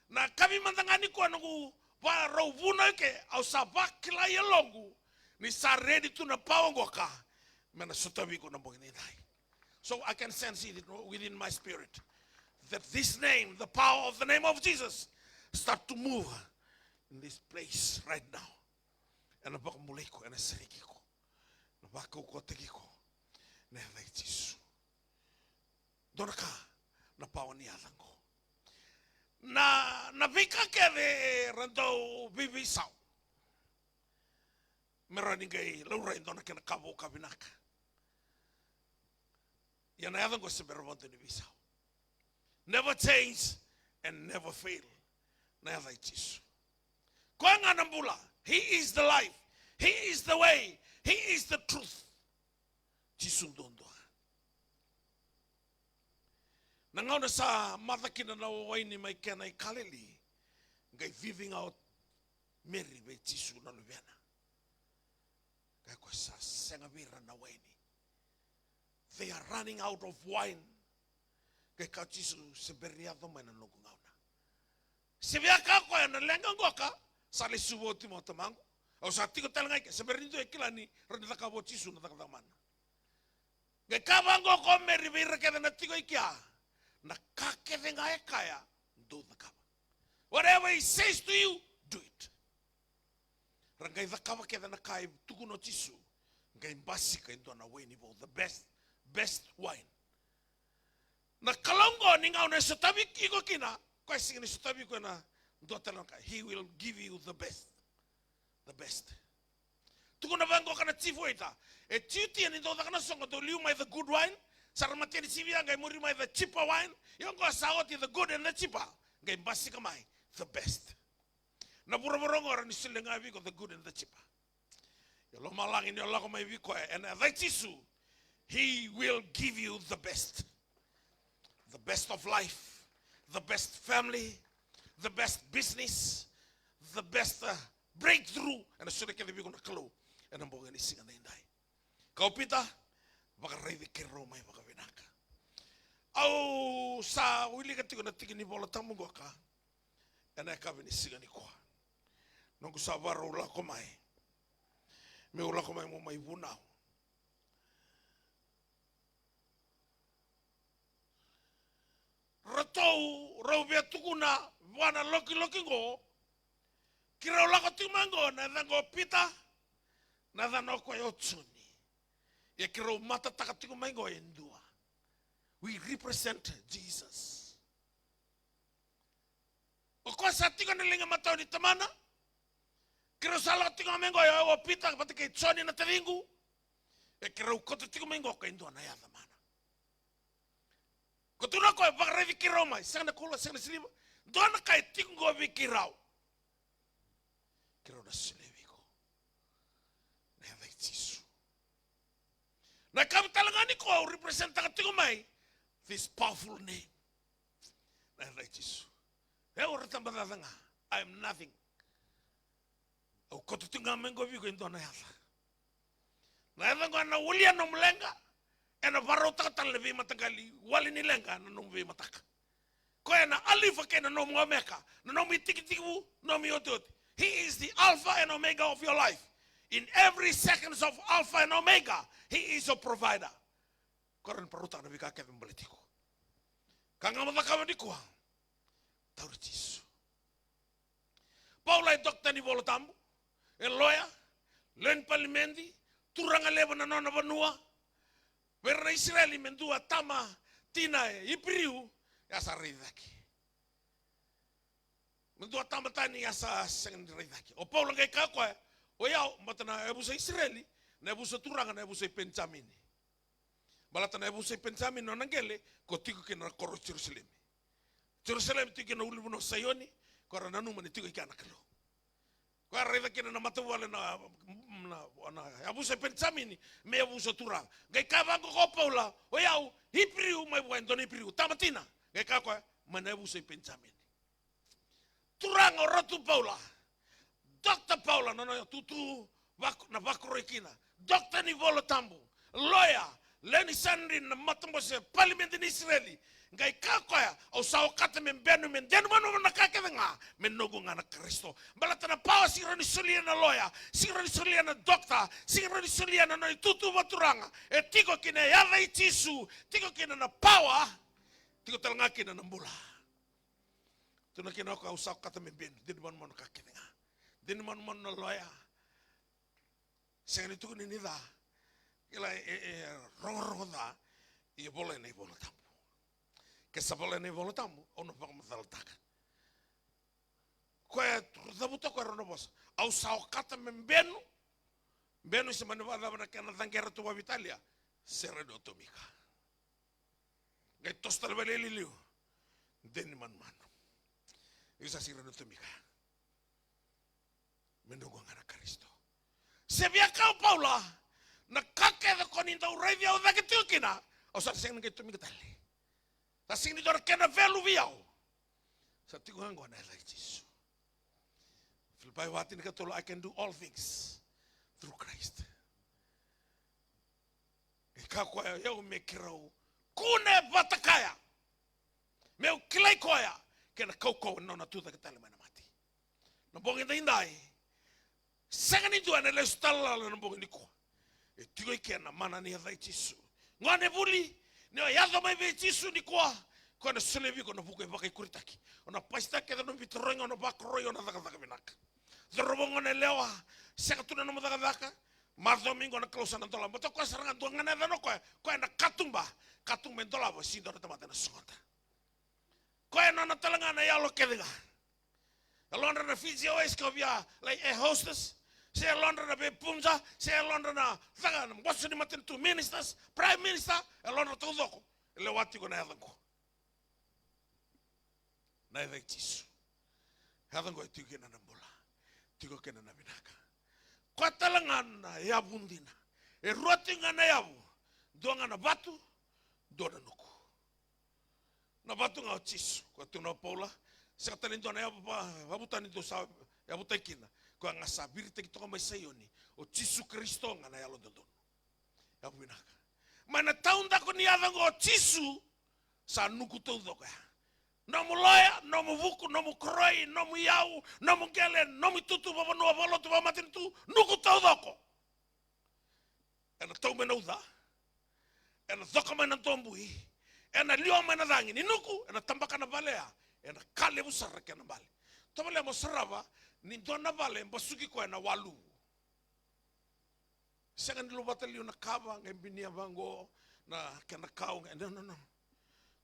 Na kavi mada ga nikua noqu vakarau vunau eke, au sa vakila e yaloqu ni sa ready tu na pawa qoka me na sotavi iko na bogi nidai. So I can sense it within my spirit that this name, the power of the name of Jesus, start to move in this place right now. Ena vakabulai iko, ena sereki iko, na vakaukauataki iko na yaca i Jisu. Dua na ka na pawa ni yaca qo. Na, na veika kece era dau veiveisau me rawa ni qai laurai dua na kena ka vou ka vinaka. Ia na yaca qo se bera vakadua ni veisau. Never change and never fail. Na yaca i Jisu. Koya ga na bula. He is the life. He is the way. He is the truth. Jisu duadua. Na gauna sa maca kina na waini mai Kena i Kaleli, qai cici ga o Meri vei Jisu na luvena. Qai koya sa sega vei ira na waini. They are running out of wine. Qai kaya o Jisu, se bera ni yaco mai na noqu gauna. Se via kaya o koya na leqa qoka, sa lesuva oti mai o tamaqu. Au sa tiko tale ga i ke, se bera ni dua e kila ni rawa ni cakava o Jisu na cakacaka mana. Qai kaya vaqo ko Meri vei ira kece na tiko i kea, na ka kece ga e kaya, dou cakava. Whatever he says to you, do it. Ra qai cakava kece na ka e tukuna o Jisu, qai basika e dua na waini vou, the best, best wine. Na Kalou qo ni gauna e sotavi iko kina, koya e sega ni sotavi iko ena dua tale na ka. He will give you the best. The best. Tukuna vaqo ka na chief waiter. E chief waiter ni dou caka na soqo, dou liu mai the good wine. Sa ra mateni sivi ya qai muri mai the cheaper wine. Io qo sa oti the good and the cheaper. Qai basika mai the best. Na vuravura qo ra ni solia ga vei iko the good and the cheaper. Ia lomalagi ni o lako mai vei koya ena yaca i Jisu, he will give you the best. The best of life, the best family, the best business, the best, uh, breakthrough. Ena solia kece vei iko na Kalou ena bogi ni siga nidai. Kau Pita, vakaraici keirau mai vakavinaka. Au sa wilika tiko na tiki ni Vola Tabu qoka ena yakavi ni siga nikua. Noqu sa vakarau lako mai, meu lako mai meu mai vunau. Ratou rau via tukuna vua na lokiloki qo, keirau lako tiko mai qo, na yaca qo o Pita, na yacana o koya o Joni. Ia keirau matataka tiko mai qo e dua. We represent Jesus. O koya sa tiko ena liga matau ni Tamana. Keirau sa lako tiko mai qo, o Pita vata kei Joni na taciqu. E keirau koto tiko mai qo ko e dua na yaca mana. Ko tukuna o koya e vakaraici keirau mai, sega na koula, sega na siliva. Dua na ka e tiko qo vei keirau. Keirau na solia vei iko na yaca i Jisu. Na ka tale ga nikua au representaka tiko mai this powerful name. Na yaca i Jisu. E au ra tabacaca ga. I am nothing. Au koto tiko ga mai qo vei iko e dua na yaca. Na yaca qo ena walia nomu leqa, ena vakarautaka tale na veimataqali wali ni leqa na nomu veimataka. Koya na Alifa kei na nomu Omeka, na nomu itikitikivu, nomu iotioti. He is the Alpha and Omega of your life. In every seconds of Alpha and Omega, he is your provider. Koya na vakarautaka na veika kece me baleti iko. Ka ga mo cakava nikua, tauri Jisu. Paula e dokita ni Vola Tabu, e loya, lewe ni palimedi, turaga levu na nona vanua. Vei ira na Isireli me dua tama tina e Iperiu, e a sa raici cake. Me dua tama tani e a sa sega ni raici cake. O Paula qai kaya o koya, o yau, baleta na yavusa Isireli, na yavusa turaga, na yavusa i Penijamini. Baleta na yavusa i Penijamini, nona qele, ko tiko kina na koro o Jerusalemi. Jerusalemi tiko kina na ulunivanua o Saioni, ko ra nanuma ni tiko i kea na Kalou. Ko ra raica kina na matavuvale na, na, na yavusa i Penijamini me yavusa turaga. Qai kaya vaqo ko Paula, o yau Iperiu mai vua e dua na Iperiu, tama tina. Qai kaya o koya, mai na yavusa i Penijamini. Turaga o Ratu Paula, Dokita Paula, na nona itutu vak-, na vakoroi kina. Dokita ni Vola Tabu, loya, lewe ni Sanedrini, na matabose palimedi ni Isireli. Qai kaya o koya, au sa okata me benu, me denu manumanu na ka kece ga, me noqu ga na Karisito. Baleta na pawa sega ni rawa ni solia na loya, sega ni rawa ni solia na dokita, sega ni rawa ni solia na nona itutu vakaturaga. E tiko kina e yaca i Jisu, tiko kina na pawa, tiko tale ga kina na bula. Tukuna kina o koya, au sa okata me benu, denu manumanu ka kece ga. Denu manumanu na loya. Sega ni tukuni ni ca. Kila e, e, e rogorogo ca. Ia vola ena iVola Tabu. Ke sa vola ena iVola Tabu, au na vakamacalataka. Koya e cavuta o koya e rua na vosa. Au sa okata me benu. Benu se mani vakacava na kena caqe ratou vakaveitalia. Se rawa ni o tomika. Qai toso tale vale i liu. Deni manumanu. Io sa sega ni rawa ni tomika. Me noqu ga na Karisito. Se via kaya o Paula, na ka kece ko ni dau raici au cake tiko kina, au sa sega ni qai tomika tale. Sa sega ni dua na kena value vei au. Sa tiko ga qo na yaca i Jisu. Filipai va tinikatolu, I can do all things through Christ. E kaya o koya, o yau me keirau kune vata kaya. Meu kilai koya, kei na kaukauwa ni nona tucake tale mai na mate. Na bogi daidai, sega ni dua ena lesu tale lala na bogi nikua. E tiko i ke na mana ni yaca i Jisu. Gone vuli, ni o yaco mai vei Jisu nikua, koya na solia vei iko na vuku e vakaikuritaki. O na pasitaki kece na nomu veitarogi, o na vakoroi, o na cakacaka vinaka. Cauravou, goneyalewa, sega tu na nomu cakacaka, macomi qo na Kalou sa na dolava. Baleta o koya sara ga dua ga na yacana o koya, koya na katuba. Katuba e dolava, sega ni dua na tamata ena sogota. Koya e nona tale ga na yalo kece ga. Yalodra na Fiji Airways ka via lai air hostess. Se yalodra na veipunja, se yalodra na caka na boso ni matanitu, ministers, prime minister, yalodra taucoko. E lewa tiko na yaca qo. Na yaca i Jisu. Yaca qo e tiko kina na bula. Tiko kina na vinaka. Koya tale ga na yavu dina. E rua tiko ga na yavu. Dua ga na vatu, dua na nuku. Na vatu ga o Jisu, koya tukuna o Paula, sega tale ni dua na yavu va-, vakavutani dou sa yavutaki kina, koya ga sa viritaki toka mai Saioni, o Jisu Karisito ga na yalododonu. Yavu vinaka. Mai na taudaku ni yaca qo o Jisu, sa nuku taucoko ya. Nomu loya, nomu vuku, nomu koroi, nomu iyau, nomu qele, nomu itutu vakavanua, vakalotu, vakamatanitu, nuku taucoko. Ena tau mai na uca, ena coka mai na dobui, ena liwa mai na cagi ni nuku, ena tabaka na vale ya, ena ka levu sara kena bale. Tovolea mo sarava ni dua na vale e basuki koya na waluvu. Sega ni luvata liu na kava, qai binia vaqo na kena kau, qai, no, no, no.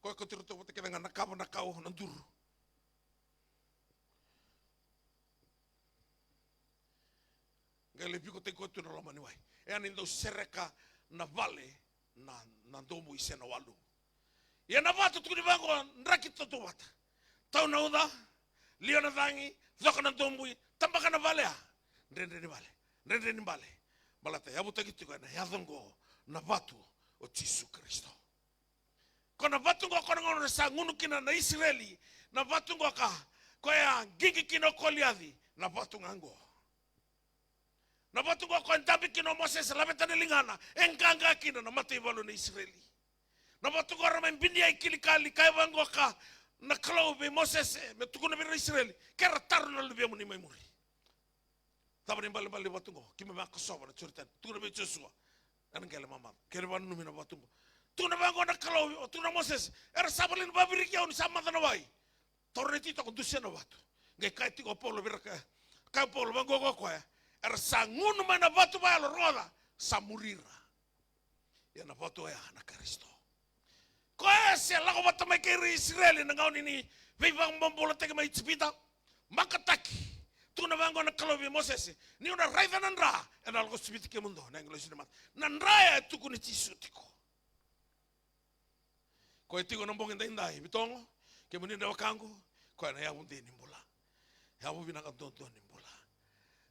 Koya kauti iratou vata kece ga na kava, na kau, na duru. Qai lai vikotaki koya tu na loma ni wai. E a ni dau sereka na vale na, na dobui se na walu. Ia na vatu tukuni vaqo, draki tautauvata. Tau na uca, liwa na cagi, coka na dobui, tabaka na vale ya. Dredre ni vale, dredre ni bale. Baleta yavutaki tiko ena yaca oqo na vatu o Jisu Karisito. Ko na vatu oqo ko na gauna sa gunu kina na Isireli, na vatu oqo ka koya qiqi kina o Koliaci, na vatu ga oqo. Na vatu oqo ko e dabe kina o Mosese, laveta na ligana, e qaqa kina na mataivalu na Isireli. Na vatu oqo ra mai binia i Kilikali, kaya vaqo ka na Kalou vei Mosese, me tukuna vei ira na Isireli, ke ra taro na luvemuni mai muri. Cava na ibalebale ni vatu oqo? Keimami a kosova na Joritani. Tukuna vei Josua. Ena qele mamaca. Kena vananumi na vatu oqo. Tukuna vaqo na Kalou, tukuna Mosese. Era sa volai ni vaviriki au ni sa maca na wai. Taura na ititoko, dusia na vatu. Qai kaya tiko o Paula vei ira, kaya, kaya o Paula, vaqo ko koya. Era sa gunu mai na vatu vakayalo, rogoca, sa muri ira. Ia na vatu oya na Karisito. Koya se lako vata mai kei ira Isireli na gauna ni veivakabobulataki mai Ijipita. Makataki. Tukuna vaqo na Kalou vei Mosese. Ni o na raica na dra, ena lako siviti kemudou na agilosi ni mate. Na dra ya e tukuni Jisu tiko. Koya tiko na bogi daidai, Vitogo, kemuni na wekaqu, koya na yavu dei ni bula. Yavu vinaka duadua ni bula.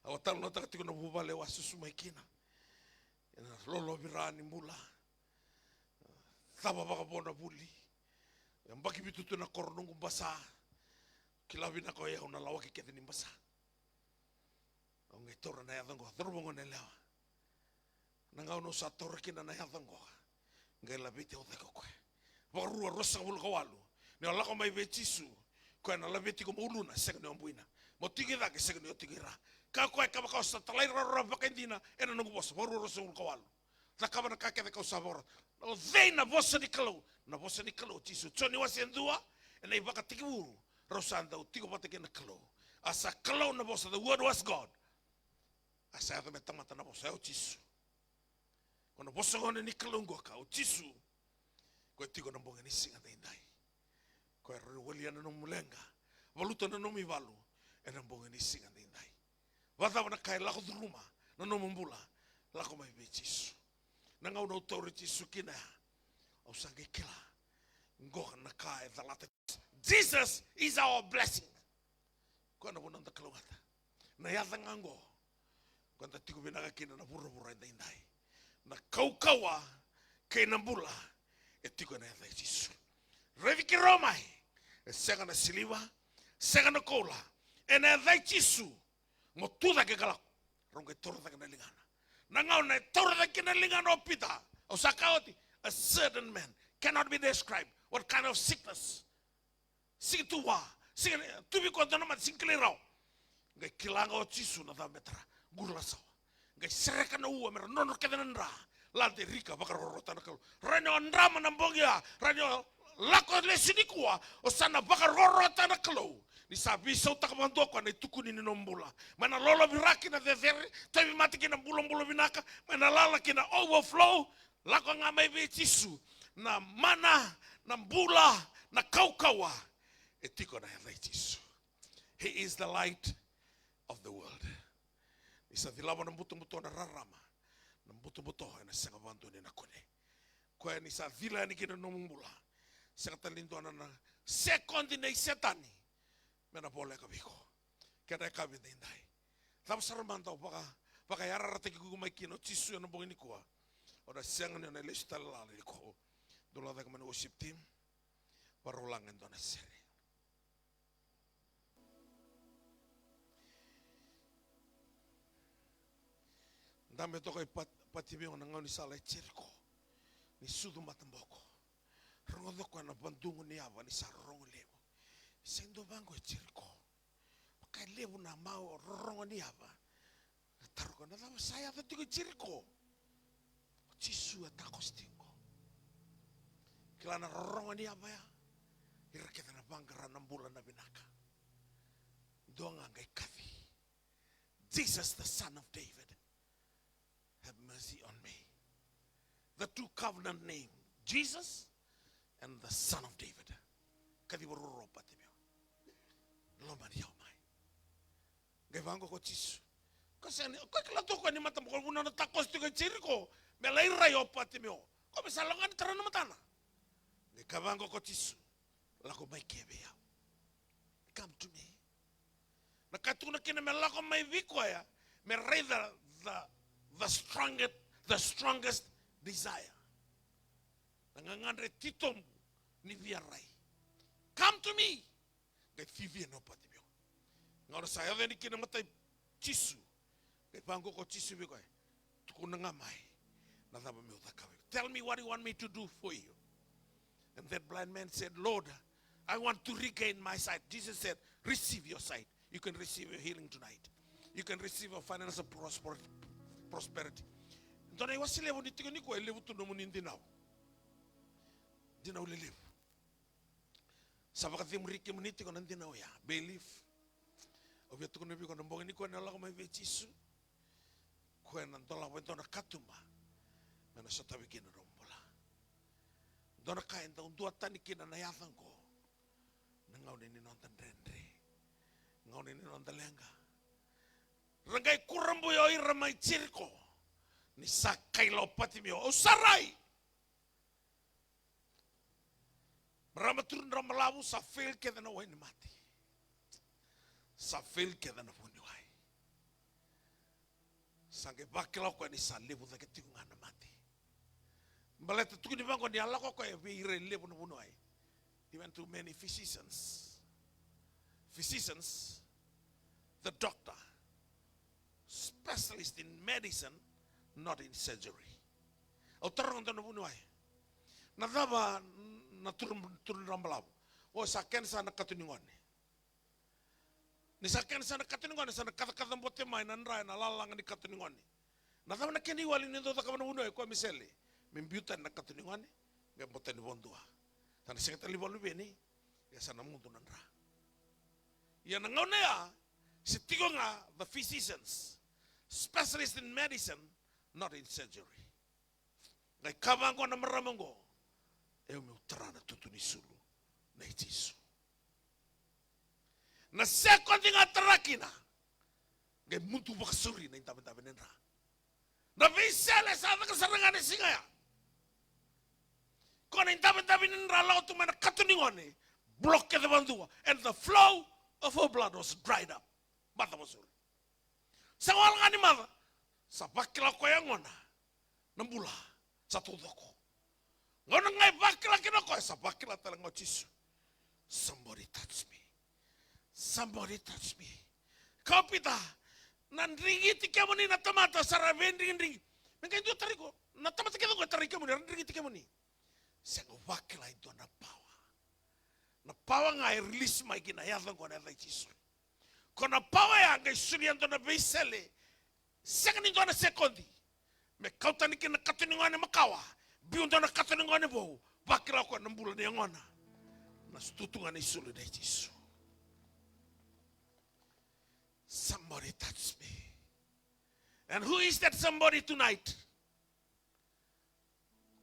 Au a talanoataka tiko na vuvale au a susu mai kina. Ena lolovira ni bula. Cava vakavo na vuli. Yabaki vitu tu na koro noqu basa. Kila vinaka o yau na lawaki kece ni basa. Au qai taura na yaca oqo, cauravou, gone yalewa. Na gauna au sa taura kina na yaca oqo, qai laveti au cake o koya. Vakarua ruasagavulu ka walu. Ni o lako mai vei Jisu, koya na laveti iko mai uluna, sega ni o buina. Mo tiko i cake, sega ni o tiko i ra. Ka koya, kevaka o sa talairawarawa vakaidina ena noqu vosa. Vakarua ruasagavulu ka walu. Cakava na ka kece kau sa vakarota. O cei na vosa ni Kalou? Na vosa ni Kalou o Jisu. Joni wase dua, ena ivakatekivu rau sa dau tiko vata kei na Kalou. A sa Kalou na vosa, the word was God. A sa yaco me tamata na vosa, o Jisu. Ko na vosa gone ni Kalou qoka, o Jisu. Ko e tiko na bogi ni siga daidai. Ko e rawa ni walia na nomu leqa, valuta na nomu ivalu ena bogi ni siga daidai. Vakacava na ka e lako curuma na nomu bula, lako mai vei Jisu. Na gauna au taura Jisu kina ya, au sa qai kila. Qoka na ka e calata. Jesus is our blessing. Koya na vanua da kalougata. Na yaca ga oqo. Koya da tiko vinaka kina na vuravura edaidai. Na kaukauwa kei na bula e tiko ena yaca i Jisu. Raici keirau mai. E sega na siliva, sega na koula. Ena yaca i Jisu. Mo tu cake ka lako. Rau qai taura cake na ligana. Na gauna e taura cake na ligana o Pita. Au sa kaya oti, a certain man cannot be described. What kind of sickness? Sega tu vua, sega tu vei koya dua na mate, sega kilai rawa. Qai kila ga o Jisu na cava me tara, qurulasawa. Qai sereka na ua me ra nodra kece na dra. Lade rika, vakarokorokotaka na Kalou. Rawa ni o drama na bogi ya, rawa ni o lako lesu nikua, o sa na vakarokorokotaka na Kalou. Ni sa veisautaka vakadua o koya na itukuni ni nomu bula. Mai na lolovira ki na cecere, tauvimate ki na bulabula vinaka, mai na lala ki na overflow, lako ga mai vei Jisu. Na mana, na bula, na kaukauwa e tiko ena yaca i Jisu. He is the light of the world. Ni sa cilava na butobuto na rarama, na butobuto ena sega vakadua ni na kune. Koya ni sa cila yani kina na nomu bula, sega tale ni dua na, na sekodi nei Setani me na voleka vei iko. Keda e ka vei daidai. Cava sara mada o vaka, vakayarayarataki iko mai kina o Jisu ena bogi nikua. O na sega ni o na lesu tale lala nikua. Dou lako cake mai na worship team. Varau laga e dua na sere. Dabe toka i Pat-, Patimeo na gaunisala e Jeriko. Ni sucu mataboko. Rogoca o koya na vadugu ni yava ni sa rorogo levu. Sa dua vaqo e Jeriko. Vaka e levu na mau rorogo ni yava. Na taro ko na cava sa yaco tiko i Jeriko. O Jisu e takoso tiko. Kila na rorogo ni yava ya. Ira kece na vaqara na bula na vinaka. Dua ga qai kaci. Jesus, the son of David. have mercy on me. The two covenant name, Jesus and the Son of David. Kaciva ruarua o Patimeo. Lomani au mai. Qai vaqo ko Jisu. Ko sega ni, ko kila tu ko ni mataboko vuna na takoso tiko e Jeriko. Me lai rai o Patimeo. Ko me sa lako ga ni tara na matana. Qai ka vaqo ko Jisu. Lako mai ke vei au. Come to me. Na ka tukuna kina me lako mai vei koya, me raica the, the strongest, the strongest desire. Na gagadre titobu ni via rai. Come to me. Qai viviani o Patimeo. Gauna sa yaco yani kina matai Jisu. Qai vaqo ko Jisu vei koya. Tukuna ga mai. Na cava meu cakava. Tell me what you want me to do for you. And that blind man said, Lord, I want to regain my sight. Jesus said, receive your sight. You can receive your healing tonight. You can receive your financial prosper-, prosperity. Dua na iwase levu ni tiko nikua e levu tu nomuni dinau. Dinau lelevu. Sa vakacemuri kemuni tiko na dinau ya. Believe. Au via tukuna vei iko na bogi nikua ni lako mai vei Jisu. Koya na dolava e dua na katuba me na sotavi kina na nomu bula. Dua na ka e dau duatani kina na yaca oqo. Na gauna ni noda dredre. Gauna ni noda leqa. Ra qai kurabui o ira mai Jeriko. Ni sa kaila o Patimeo, au sa rai. Marama turadrau balavu, sa fail kece na wainimate. Sa fail kece na vuniwai. Sa qai vakila o koya ni sa levu cake tiko ga na mate. Baleta tukuni vaqo ni a lako o koya vei ira e levu na vuniwai. He went to many physicians. Physicians, the doctor, specialist in medicine, not in surgery. Au taroga dua na vuniwai. Na cava na turu, turadrau balavu? O sa kenisa na kato ni gone. Ni sa kenisa na kato ni gone, sa na kacakaca bote mai na dra ena lalaga ni kato ni gone. Na cava na kena iwali ni dau cakava na vuniwai? Koya me sele, me biu tani na kato ni gone, me botani vakadua. Sa na sega tale ni vakaluveni, ia sa na mudu na dra. Ia na gauna ya, se tiko ga the physicians, specialist in medicine, not in surgery. Qai kaya vaqo na marama oqo, au meu tara na tutu ni sulu nei Jisu. Na sekodi ga tara kina, qai mudu vakasauri na idavedave ni dra. Na veisele sa caka sara ga na siga ya. Ko na idavedave ni dra lako tu mai na kato ni gone, block kece vakadua, and the flow of her blood was dried up. Maca vakasauri. Sa wale ga ni maca, sa vakila koya gona na bula sa taucoko. Gauna ga e vakila kina o koya, sa vakila tale ga o Jisu. Somebody touch me. Somebody touch me. Kaya o Pita, na drigiti kemuni na tamata sa ra veidrigidrigi. Me qai dua tara iko, na tamata kece oqo e tarai kemuni, ra drigiti kemuni. Sega, vakila e dua na power. Na power ga e release mai ki na yaca oqo, na yaca i Jisu. Ko na power ya qai solia e dua na veisele. Sega ni dua na sekodi. Me kau tani kina na kato ni gone makawa. Biu dua na kato ni gone vou. Vakila o koya na bula ni yagona. Na sututu ga ni sulu nei Jisu. Somebody touch me. And who is that somebody tonight?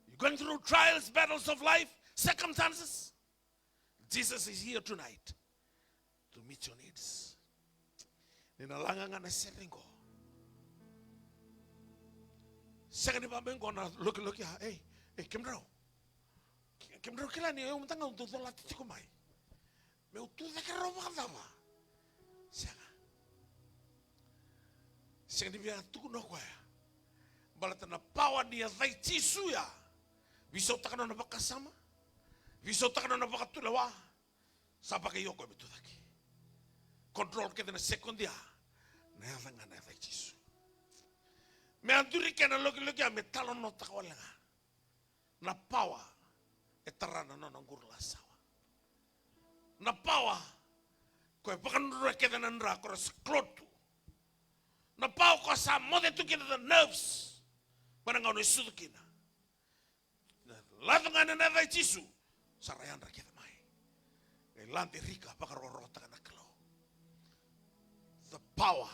You're going through trials, battles of life, circumstances. Jesus is here tonight to meet your needs. Ni na laga ga na sere qo. Sega ni vaka mai qo na lokiloki ya, ei, ei, kemudrau. Ke-, kemudrau kila ni o yau mada ga au dau colati tiko mai. Meu tu cake rawa vakacava? Sega. Sega ni via tukuna o koya. Baleta na pawa ni yaca i Jisu ya. Veisautaka nona vakasama. Veisautaka nona vakatulewa. Sa vakaio o koya me tu cake. Control kece na sekodi ya. Na yaca ga na yaca i Jisu. Me a duri kena lokiloki ya me talanoataka wale ga. Na pawa e tara na nona qurulasawa. Na pawa ko e vakadrodroya kece na dra ko ra sa clot tu. Na pawa ko sa moce tu kina na nerves. Mai na gauna e sucu kina. Na laco ga na yaca i Jisu, sa ra yadra kece mai. Qai lade rika vakarokorokotaka na Kalou. The power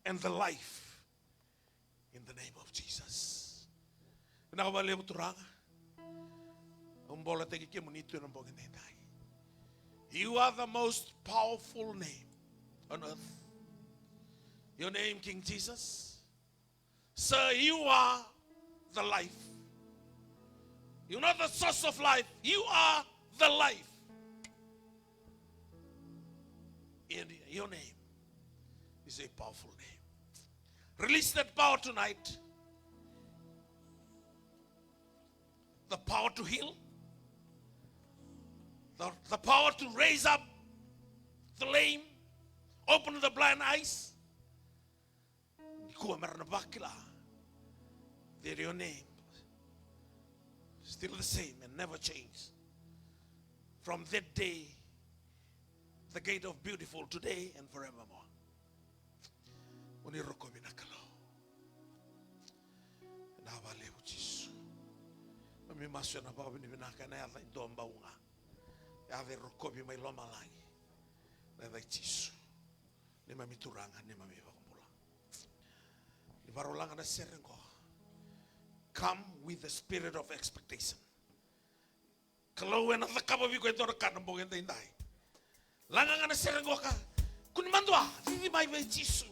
and the life in The name of Jesus. Vinaka vakalevu Turaga. Au bolataki kemuni tu ena bogi edaidai. You are the most powerful name on earth. Your name, King Jesus. Sir, you are the life. You're not the source of life. You are the life. And your name is a powerful name. Release that power tonight. The power to heal. The, the power to raise up the lame. Open the blind eyes. Nikua me ra na vakila that your name still the same and never change. From that day, the gate of beautiful today and forevermore. Oni rokovi na Kalou. Vinaka vakalevu Jisu. Mami masu ena vakavinavinaka ena yaca e dua bau ga. Yaca e rokovi mai lomalagi. Na yaca i Jisu. Neimami Turaga, neimami iVakabula. Ni vakarau laga na sere qo. Come with the spirit of expectation. Kalou ena cakava vei iko e dua na ka na bogi edaidai. Laga ga na sere qo ka. Kua ni madua, cici mai vei Jisu.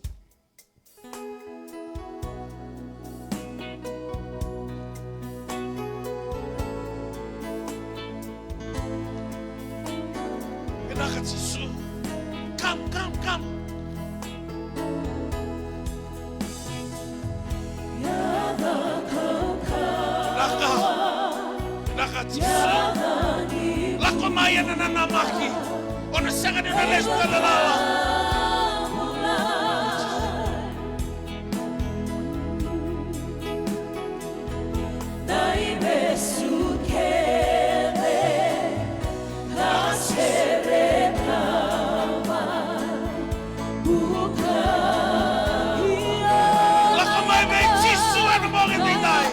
Vinaka Jisu. Come, come, come. Vinaka. Vinaka Jisu. Lako mai ena nanamaki. O na sega ni na lesu tale lala. Lako mai vei Jisu ena bogi edaidai.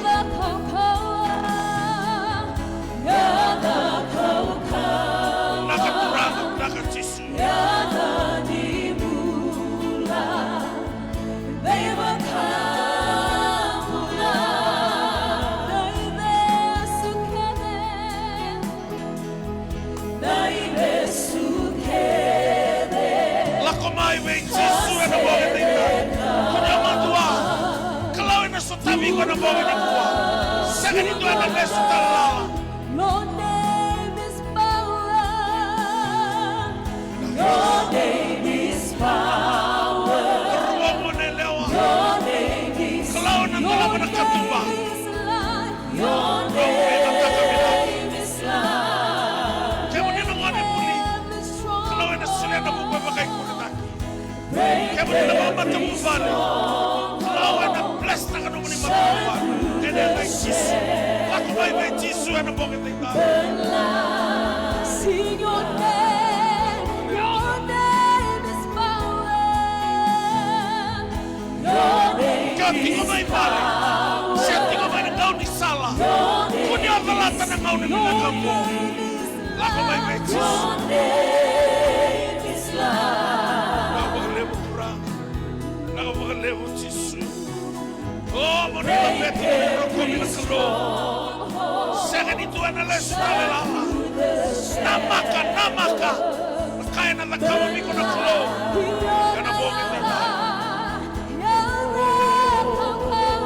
Vinaka Turaga, vinaka Jisu. Lako mai vei Jisu ena bogi edaidai. Kua ni madua. Kalou ena sotavi iko ena bogi nikua. Sega ni dua ena lesu tale lala. Your name is power. Your name is power. Rua mo na yalewa. Your name is, Kalou ena dolava na katuba. Your name is life. Kemuni na gone vuli. Your name is strong. Kalou ena solia na vuku e vakaikuritaki. Kemuni na vakamatavuvale. Kalou ena bless-taka nomuni matavuvale. Ena yaca i Jisu. Lako mai vei Jisu ena bogi edaidai. Sing your name. Your name is power. Your name is power. Ke o tiko mai vale. Se o tiko mai na gaunisala. Kua ni o calata na gauna vinaka oqo. Lako mai vei Jisu. Vinaka vakalevu Turaga. Vinaka vakalevu Jisu. O, mo ni laveti, mo ni rokovi na Kalou. Sega ni dua ena lesu tale lala. Namaka, namaka. Na ka ena cakava vei iko na Kalou. Ena bogi edaidai.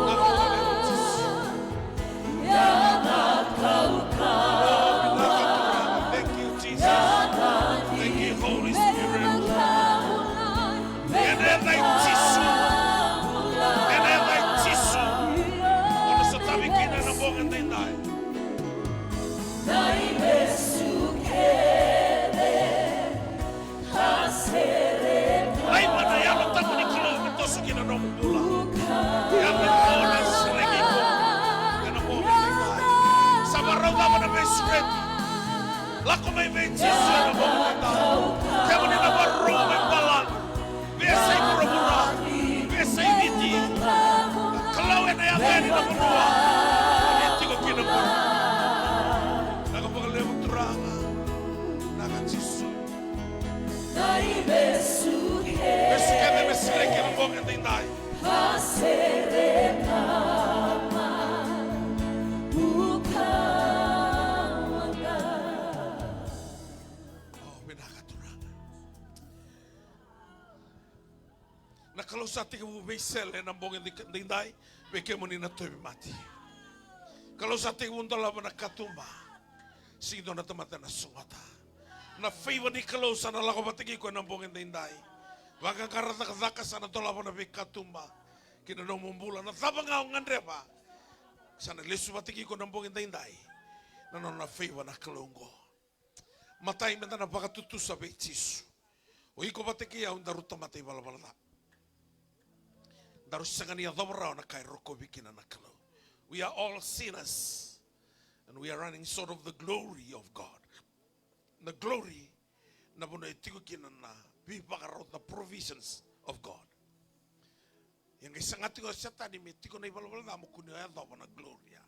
Vinaka vakalevu Jisu. Thank you, Jesus. Thank you, Holy Spirit. Ena yaca i Jisu. Ena yaca i Jisu. O na sotavi kina ena bogi edaidai. Laiva na Yalo Tabu ni Kalou me toso ki na nomu bula. Ia me kau na sereki iko ena bogi edaidai. Sa vakarau cava na veisureti? Lako mai vei Jisu ena bogi edaidai. Kemuni na vakarorogo mai Palani, veiyasai vuravura, veiyasai Viti. Kalou ena yaco yani na vanua o ni tiko kina qo. Vinaka vakalevu Turaga. Vinaka Jisu. Vesu kece me sereki ena bogi edaidai. Na Kalou sa tekivu veisele ena bogi daidai vei kemuni na tauvimate. Kalou sa tekivu dolava na katuba. Sega ni dua na tamata ena sogota. Na favour ni Kalou sa na lako vata kei iko ena bogi daidai. Vaqaqara cakacaka sa na dolava na veikatuba ki na nomu bula. Na cava ga o gadreva, sa na lesu vata kei iko ena bogi daidai na nona favour na Kalou oqo. Matai, meda na vakatutusa vei Jisu. O iko vata kei au daru tamata ivalavala ca. Daru sega ni yacova rawa na ka e rokovi kina na Kalou. We are all sinners and we are running short of the glory of God. Na glory, na vanua e tiko kina na veivakarau, the provisions of God. Ia qai saga tiko o Setani me tiko na ivalavala ca mo kua ni yacova na gloria.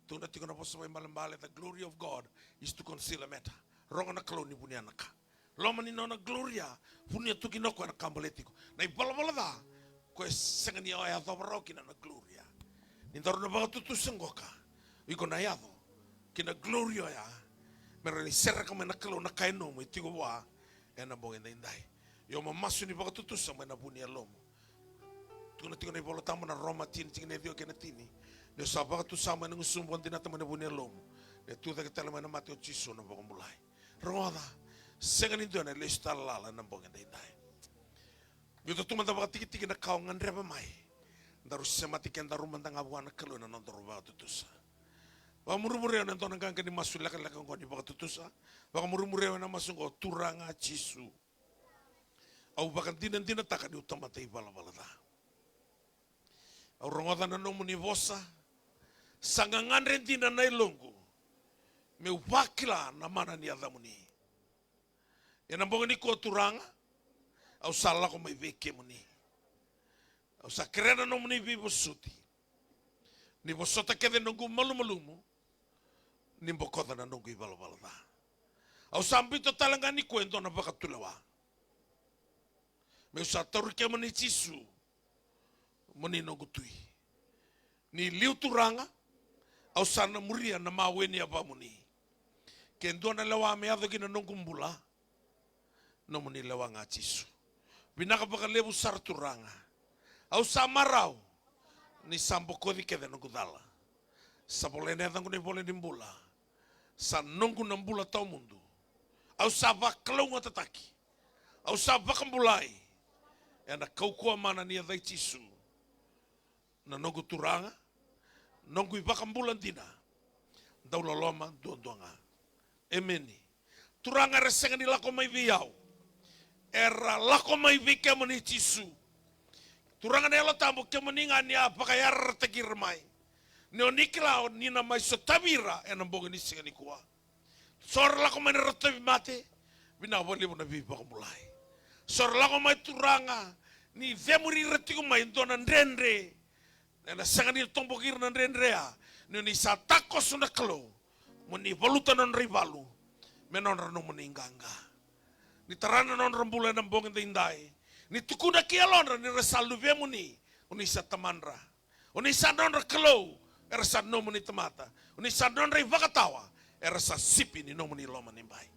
Tukuna tiko na vosa vaibalebale, the glory of God is to conceal a matter. Rogo na Kalou ni vunia na ka. Loma ni nona gloria, vunia tu kina o koya na ka baleti iko. Na ivalavala ca, koya e sega ni yacova rawa kina na gloria. Ni daru na vakatutusa qoka, iko na yaco ki na gloria oya. Me rawa ni sereka mai na Kalou na ka e nomu e tiko vua ena bogi daidai. Io, mo masu ni vakatutusa mai na vu ni yalomu. Tukuna tiko na iVola Tabu na Roma tini, tikina e ciwa kei na tini. Ni o sa vakatusa mai na gusumu, vakadinata mai na vu ni yalomu, ni a tucake tale mai na mate o Jisu na vakabulai. Rogoca, sega ni dua ena lesu tale lala ena bogi daidai. Biuta tu mada vakatikitiki na ka o gadreva mai. Daru semati kedaru mada ga vua na Kalou ena nodaru vakatutusa. Vakamurimuri au ena dua na qaqa ni masu lekaleka oqo ni vakatutusa. Vakamurimuri au ena masu oqo: Turaga Jisu, au vakadinadinataka niu tamata ivalavala ca. Au rogoca na nomuni vosa. Sa gagadre dina na yaloqu meu vakila na mana ni yacamuni. Ena bogi nikua Turaga, au sa lako mai vei kemuni. Au sa kerea na nomuni veivosoti. Ni vosota kece noqu malumalumu, ni bokoca na noqu ivalavala ca. Au sa biuta tale ga nikua e dua na vakatulewa. Meu sa tauri kemuni Jisu mo ni noqu Tui. Ni liu Turaga, au sa na muria na mawe ni yavamuni. Ke dua na lewa me yaco ki na noqu bula, nomuni lewa ga Jisu. Vinaka vakalevu sara Turaga. Au sa marau ni sa bokoci kece noqu cala. Sa volai ena yacaqu na ivola ni bula. Sa noqu na bula tawamudu. Au sa vakalougatataki. Au sa vakabulai ena kaukauwa mana ni yaca i Jisu, na noqu Turaga, noqu iVakabula dina, dauloloma duadua ga. Emeni. Turaga, era sega ni lako mai vei au, era lako mai vei kemuni Jisu. Turaga na Yalo Tabu, kemuni ga ni a vakayarayarataki ira mai, ni o ni kila ni na mai sotavi ira ena bogi ni siga nikua. So era lako mai na ratavi mate, vinaka vakalevu na veivakabulai. So era lako mai Turaga, ni cemuri ira tiko mai e dua na dredre. Ena sega ni toboki ira na dredre ya, ni o ni sa takoso na Kalou mo ni valuta na nodra ivalu me nodra nomuni qaqa. Ni tara na nodra bula ena bogi daidai. Ni tukuna ki yalodra ni ra sa luvemuni, o ni sa tamadra. O ni sa nodra Kalou, era sa nomuni tamata. O ni sa nodra ivakatawa, era sa sipi ni nomuni lomanibai.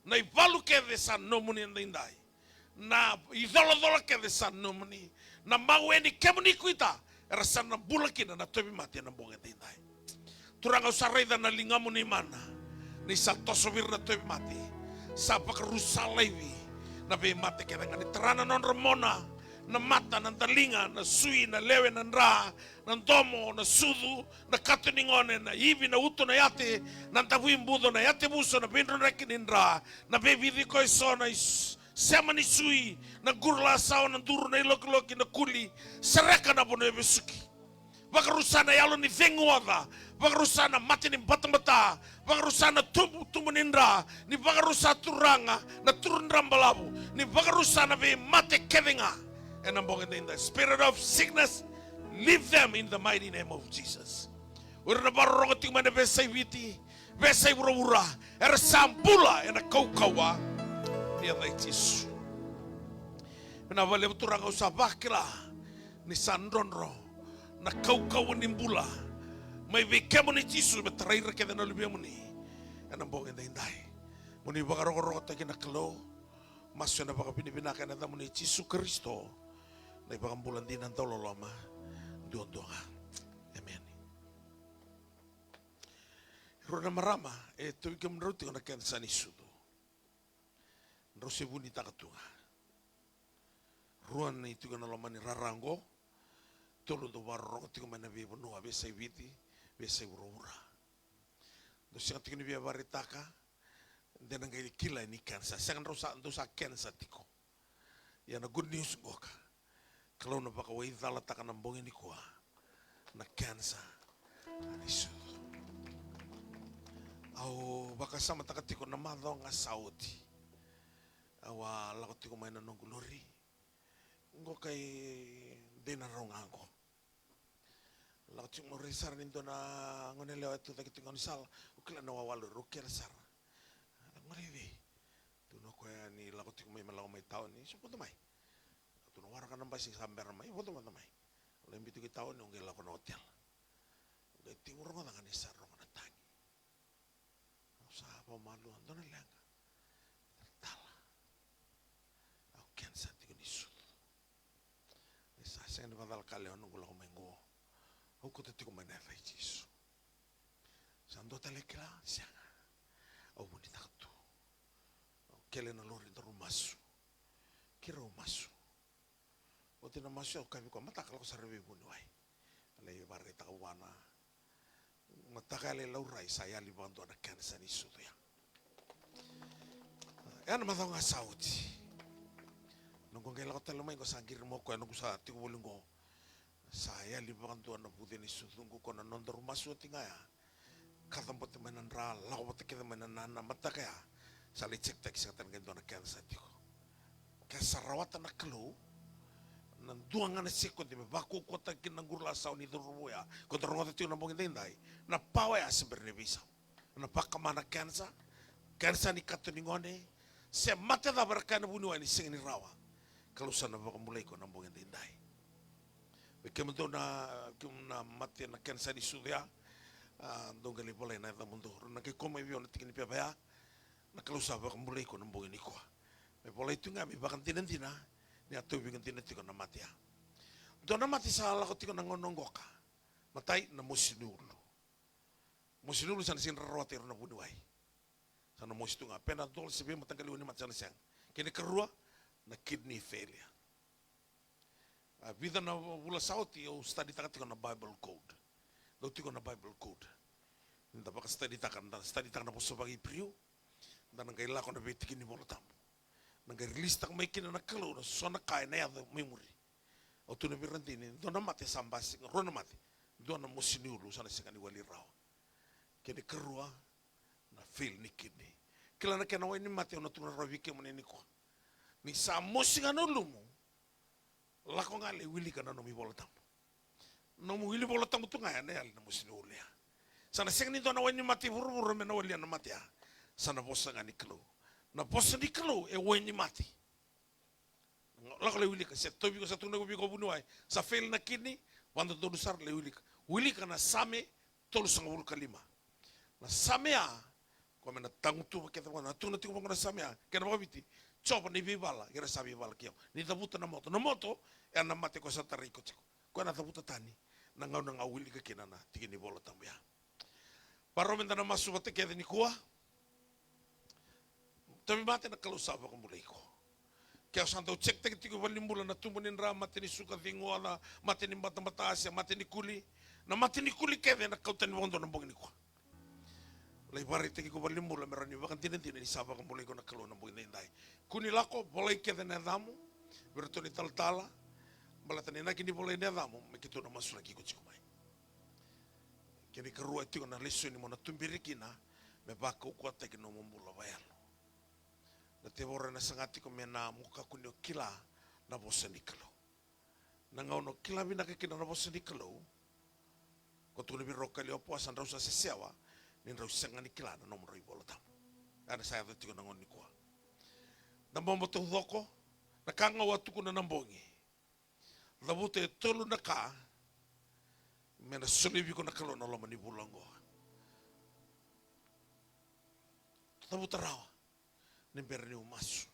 Na ivalu kece sa nomuni edaidai. Na icolacola kece sa nomuni. Na mawe ni kemuni kuita, era sa na bula kina na tauvimate ena bogi edaidai. Turaga, au sa raica na ligamuni mana, ni sa tosovi ira na tauvimate. Sa vakarusa laivi na veimate kece ga, ni tara na nodra mona, na mata, na daliga, na sui, na lewe, na dra, na domo, na sucu, na kato ni gone, na ivi, na uto, na yate, na davui buco, na yate vuso, na veidrodreki ni dra, na veivici ko eso, na is-, sema ni sui, na qurulasawa, na duru, na ilokiloki, na kuli, sereka na vanua e vesuki. Vakarusa na yalo ni ceguoca, vakarusa na mate ni batabata, vakarusa na tubu, tubu ni dra, ni vakarusa Turaga na turu dra balavu, ni vakarusa na veimate kece ga. Ena bogi edaidai, spirit of sickness, leave them in the mighty name of Jesus. O ira na vakarorogo tiko mai na veiyasai Viti, veiyasai vuravura, era sa bula ena kaukauwa ni yaca i Jisu. Vinaka vakalevu Turaga, au sa vakila ni sa drodro na kaukauwa ni bula mai vei kemuni Jisu me tarai ira kece na luvemuni ena bogi edaidai. Mo ni vakarokorokotaki na Kalou. Masu ena vakavinavinaka ena yacamuni Jisu Karisito, Na iVakabula dina dauloloma duadua ga. Emeni. Rua na marama e tauvi kemudrau tiko na kenisa ni sucu. Drau se vunitaka tu ga. Rua ni tiko na loma ni rara oqo. Tolu dau vakarorogo tiko mai na veivanua, veiyasai Viti, veiyasai vuravura. Dau sega tiko ni via vakaraitaka de na qai kila ni kenisa. Sega, drau sa, dau sa kenisa tiko. Ia na good news qoka, Kalou na vakawaicalataka na bogi nikua na kenisa ni sucu. Au vakasamataka tiko na macawa ga sa oti, au a lako tiko mai na noqu lori. Qo kai dei na rau ga qo. Lako tiko mai, raica sara ni dua na gone yalewa e tucake tiko e gaunisala. Au kila na wawa lori, au kele sara. Lako mai vei? Tukuna o koya ni lako tiko mai, me lako mai taoni. Sa vodo mai. Tukuna waraka na basi sa bera mai, vodo mada mai. Au lai biu tiko i taoni, au qai lako na hotel. Au qai tekivu rogoca ga ni sa rogo na tagi. Au sa vakamalua, dua na leqa. Talatala, au kenisa tiko ni sucu. Ni sa sega ni vakacalaka lewa noqu lako mai qo. Au kauta tiko mai na yaca i Jisu. Sa dua tale kila, sega. Au vunitaka tu. Au kele na lori, daru masu. Keirau masu. Oti na masu, au kaya vei koya, mataka lako sara vei vuniwai. Lai vakaraitaka vua na mataka, e lai laurai, sa yali vakadua na kenisa ni sucu ya. Ya na macawa ga sa oti. Noqu qai lako tale mai qo, sa qiri mai o koya, noqu sa tiko voli qo. Sa yali vakadua na vuce ni sucuqu, ko na nodaru masu oti ga ya. Kacabote mai na dra, lako vata kece mai na, na, na mataka ya. Sa lai check-taki, sega tale ga e dua na kenisa tiko. Ke sa rawata na Kalou, na dua ga na sekodi me vakaukauwataki na qurulasawa ni cauravou ya, ko da rogoca tiko na bogi daidai, na pawa ya se bera ni veisau. Na vakama na kenisa, kenisa ni kato ni gone, se mate cava era kaya na vuniwai ni sega ni rawa, Kalou sa na vakabulai iko na bogi daidai. Vei kemudou na, kemudou na mate na kenisa ni sucu ya, a, dou qai lai volai na yacamudou. Rau na qai kau mai vei au na tiki ni pepa ya, na Kalou sa vakabulai iko na bogi nikua. Me volai tu ga me ivakadinadina ni a tauvi iko dina tiko na mate ya. Dua na mate sa lako tiko na gauna qoka. Matai, na mosi ni ulu. Mosi ni ulu sa na sega ni rawata ira na vuniwai. Sa na mosi tu ga. Panadol se veimataqali wainimate sa na sega. Kena ikarua, na kidney failure. A, vica na vula sa oti au study-taka tiko na Bible Code. Dau tiko na Bible Code. Da vaka-study-taka, da study-taka na vosa vaka-Iperiu. Da na qai lako na veitiki ni Vola Tabu. Na qai release-taka mai kina na Kalou na so na ka ena yaco mai muri. Au tukuna vei ira, dina, dua na mate sa basika, rua na mate. Dua na mosi ni ulu, sa na sega ni wali rawa. Kena ikarua, na fail ni kidney. Kila na kena wainimate, au na tukuna rawa vei kemuni nikua. Ni sa mosi ga na ulumu, lako ga lai wilika na nomu iVola Tabu. Nomu wili Vola Tabu tu ga ya, na yali na mosi ni ulu ya. Sa na sega ni dua na wainimate i vuravura me na walia na mate ya. Sa na vosa ga ni Kalou. Na vosa ni Kalou e wainimate. Lako lai wilika, se tauvi iko, sa tukuna vei iko vuniwai, sa fail na kidney, vakadodonu sara, lai wilika. Wilika na Same tolusagavulu ka lima. Na Same ya, ko me na tagutuva kece vua, na tukuna tiko vua na Same ya, kena vakaviti, Jiova na iveivala, era sa veivala kei au. Ni cavuta na moto. Na moto, e na mate ko sa tarai iko tiko. Ko na cavuta tani, na gauna ga o wilika kina na tiki ni Vola Tabu ya. Varau meda na masu vata kece nikua. Tauvimate, na Kalou sa vakabulai iko. Ke o sa dau check-taki tiko i valenibula na tubu ni dra, mate ni suka, ciqoca, mate ni batabata, se mate ni kuli. Na mate ni kuli kece ena kau tani vakadua na bogi nikua. Lai vakaraitaki iko valenibula me rawa ni vakadinadina ni sa vakabulai iko na Kalou na bogi daidai. Kua ni lako, volai kece na yacamu vei iratou na italatala, baleta na inaki ni volai na yacamu me keitou na masulaki iko tiko mai. Kena ikarua e tiko na lesoni mo na tuberi kina me vakaukauwataki na nomu bula vakayalo. Na tevoro ena saga tiko me na mo kakua ni o kila na vosa ni Kalou. Na gauna o kila vinaka kina na vosa ni Kalou, ko tukuna vei rau o Kaliopua, sa drau sa sesewa ni drau sega ni kila na nomudrau iVola Tabu. Ya na sa yaco tiko na gauna nikua. Da bobo taucoko, na ka ga au a tukuna na bogi. Cavuta e tolu na ka me na solia vei iko na Kalou na loma ni vula oqo. Cavuta rawa ni bera niu masu.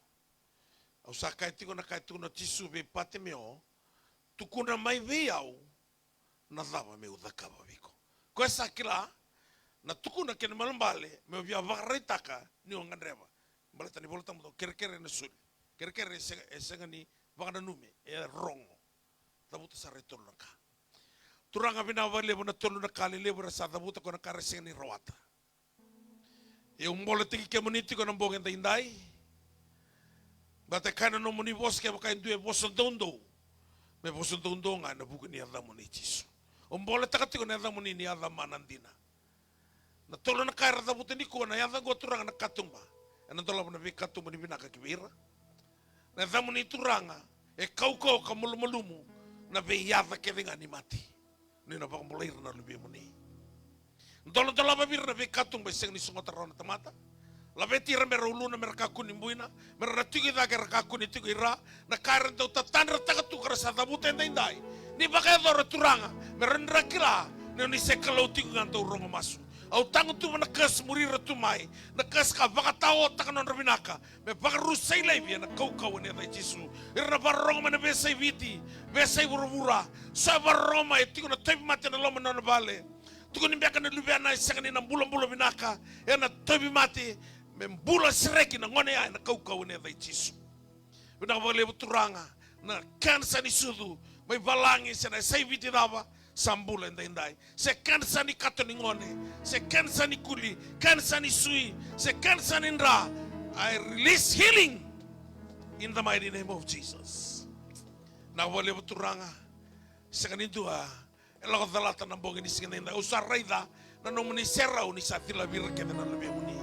Au sa kaya tiko na ka e tukuna o Jisu vei Patimeo, Tukuna mai vei au na cava meu cakava vei iko. Koya sa kila na tukuna kei na ibalebale meu via vakaraitaka ni o gadreva. Baleta ni Vola Tabu, kerekere ena soli. Kerekere e sega, e sega ni vakananumi, e rogo. Cavuta sara e tolu na ka. Turaga, vinaka vakalevu na tolu na ka lelevu era sa cavuta, ko na ka era sega ni rawata. Ia au boletaki kemuni tiko ena bogi edaidai. Baleta e kaya na nomuni vosa, kevaka e dua e vosa doudou, me vosa doudou ga ena vuku ni yacamuni Jisu. Au boletaka tiko na yacamuni ni yaca mana dina. Na tolu na ka era cavuta nikua, na yaca oqo Turaga na katuba. Ena dolava na veikatuba ni vinaka ki vei ira. Na yacamuni Turaga e kaukauwa ka malumalumu na veiyaca kece ga ni mate. Ni na vakabulai ira na luvemuni. Doladolava vei ira na veikatuba e sega ni sogota rawa na tamata. Laveti ira me ra uluna, me ra kakua ni buina, me ra na tiko i cake, era kakua ni tiko i ra. Na ka era dau tatadrataka tu ka ra sa cavuta edaidai, ni vakayacora Turaga, me ra ni ra kila ni o ni se Kalou tiko ga dau rogo masu. Au tagutuva na curse, muri ira tu mai. Na curse ka vakataotaka na nodra vinaka me vakarusai laivi ena kaukauwa ni yaca i Jisu. Ira na vakarorogo mai na veiyasai Viti, veiyasai vuravura, sa vakarorogo mai, e tiko na tauvimate ena loma ni nona vale. Tukuni beka na luvena e sega ni na bulabula vinaka, ena tauvimate, me bula sereki na gone ya ena kaukauwa ni yaca i Jisu. Vinaka vakalevu Turaga, na kenisa ni sucu mai valagi se na yasai Viti cava, sa bula edaidai. Se kenisa ni kato ni gone, se kenisa ni kuli, kenisa ni sui, se kenisa ni dra. I release healing in the mighty name of Jesus. Vinaka vakalevu Turaga, sega ni dua e lako calata na bogi ni siga edaidai. Au sa raica na nomuni serau ni sa cilavi ira kece na luvemuni.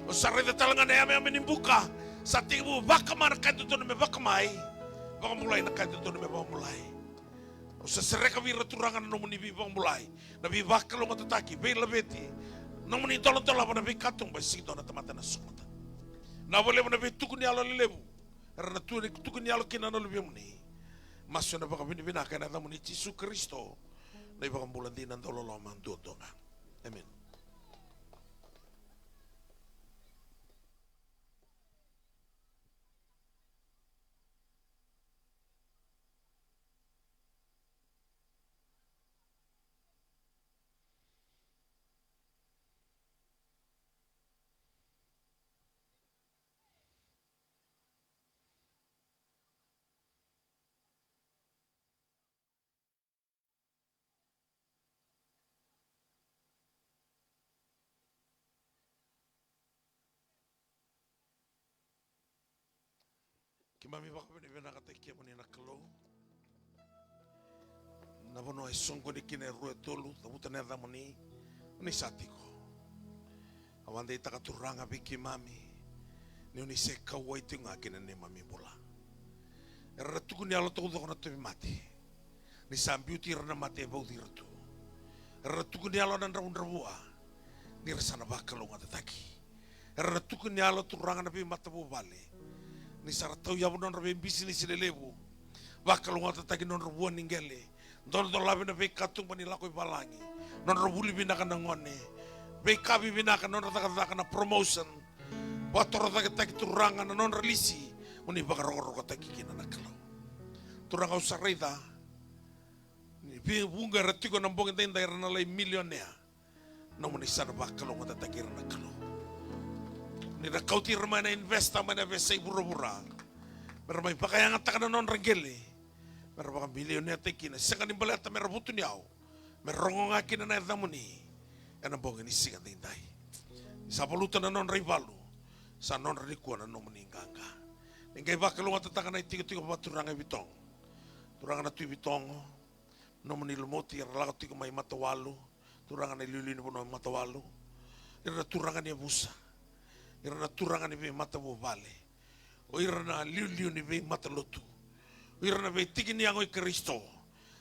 Au sa raica tale ga na yameyame ni buka, sa tekivu vakama na ka e dodonu me vakama, vakabulai na ka e dodonu me vakabulai. Au sa sereka vei ira Turaga na nomuni veivakabulai, na veivakalougatataki, veilaveti, nomuni doladolava na veikatuba e sega ni dua na tamata ena sogota. Vinaka vakalevu na veituku ni yalo lelevu era na tu, tukuni yalo kina na luvemuni. Masu ena vakavinavinaka ena yacamuni Jisu Karisito, na iVakabula dina, dauloloma duadua ga. Emeni. Keimami vakavinavinakataki kemuni na Kalou. Na vanua e soqoni kina e rua e tolu, cavuta na yacamuni, o ni sa tiko. Au vakadeitaka Turaga vei keimami ni o ni se kauwai tiko ga kina neimami bula. Era na tukuni yalo taucoko na tauvimate, ni sa biuti ira na mate e vauci ira tu. Era na tukuni yalo na dravudravua, ni ra sa na vakalougatataki. Era na tukuni yalo Turaga na veimatavuvale, ni sa ra tauyavu na nodra veibisinisi lelevu. Vakalougatataki na nodra vua ni qele. Doladolavi na veikatuba ni lako i valagi, nodra vuli vinaka na gone, veika vivinaka, nodra cakacaka, na promotion. Vakatorocaketaki Turaga na nodra lisi, mo ni vakarokorokotaki kina na Kalou. Turaga, au sa raica ni vei vuqa era tiko ena bogi edaidai era na lai milionea. Nomuni sa na vakalougatataki ira na Kalou. Ni na kauti ira mai na investor mai na veiyasai vuravura, me ra mai vakayagataka na nodra qele, me ra vakamilioneataki kina, sega ni baleta me ra vutuniyau, me rogo ga kina na yacamuni ena bogi ni siga edaidai. Ni sa valuta na nodra ivalu, sa nodra nikua na nomuni qaqa. Ni qai vakalougatataka na itikotiko vakaturaga e Vitogo. Turaga na Tui Vitogo, nomuni lumuti, era lako tiko mai matawalu, Turaga na iliuliu ni vanua matawalu, ira na turaga ni yavusa, ira na turaga ni veimatavuvale, o ira na liuliu ni veimatalotu, o ira na veitiki ni yago i Karisito,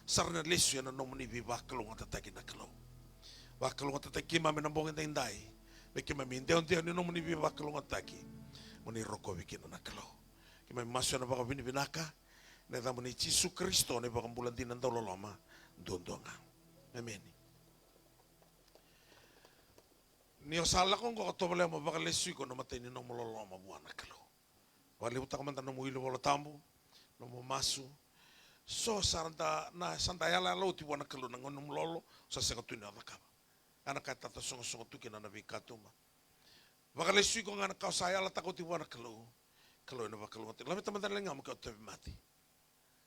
sa ra na lesu ena nomuni veivakalougatataki na Kalou. Vakalougatataki keimami ena bogi edaidai, me keimami idewadewa ni nomuni veivakalougatataki, mo ni rokovi kina na Kalou. Keimami masu ena vakavinavinaka, ena yacamuni Jisu Karisito, na iVakabula dina dauloloma duadua ga. Emeni. Ni o sa lako oqo, ka tovolea mo vakalesu iko na imatai ni nomu loloma vua na Kalou. Vakalevutaka mada nomu wili Vola Tabu, nomu masu. So sa da, na, sa da yalayala oti vua na Kalou na gauna nomu lolo, sa sega tu ni o cakava. A na ka e tatasogosogo tu kina na veikatuba. Vakalesui iko ga na ka o sa yalataka oti vua na Kalou. Kalou ena vakalougatataki. Laveta mada na ligamu ke o tauvimate.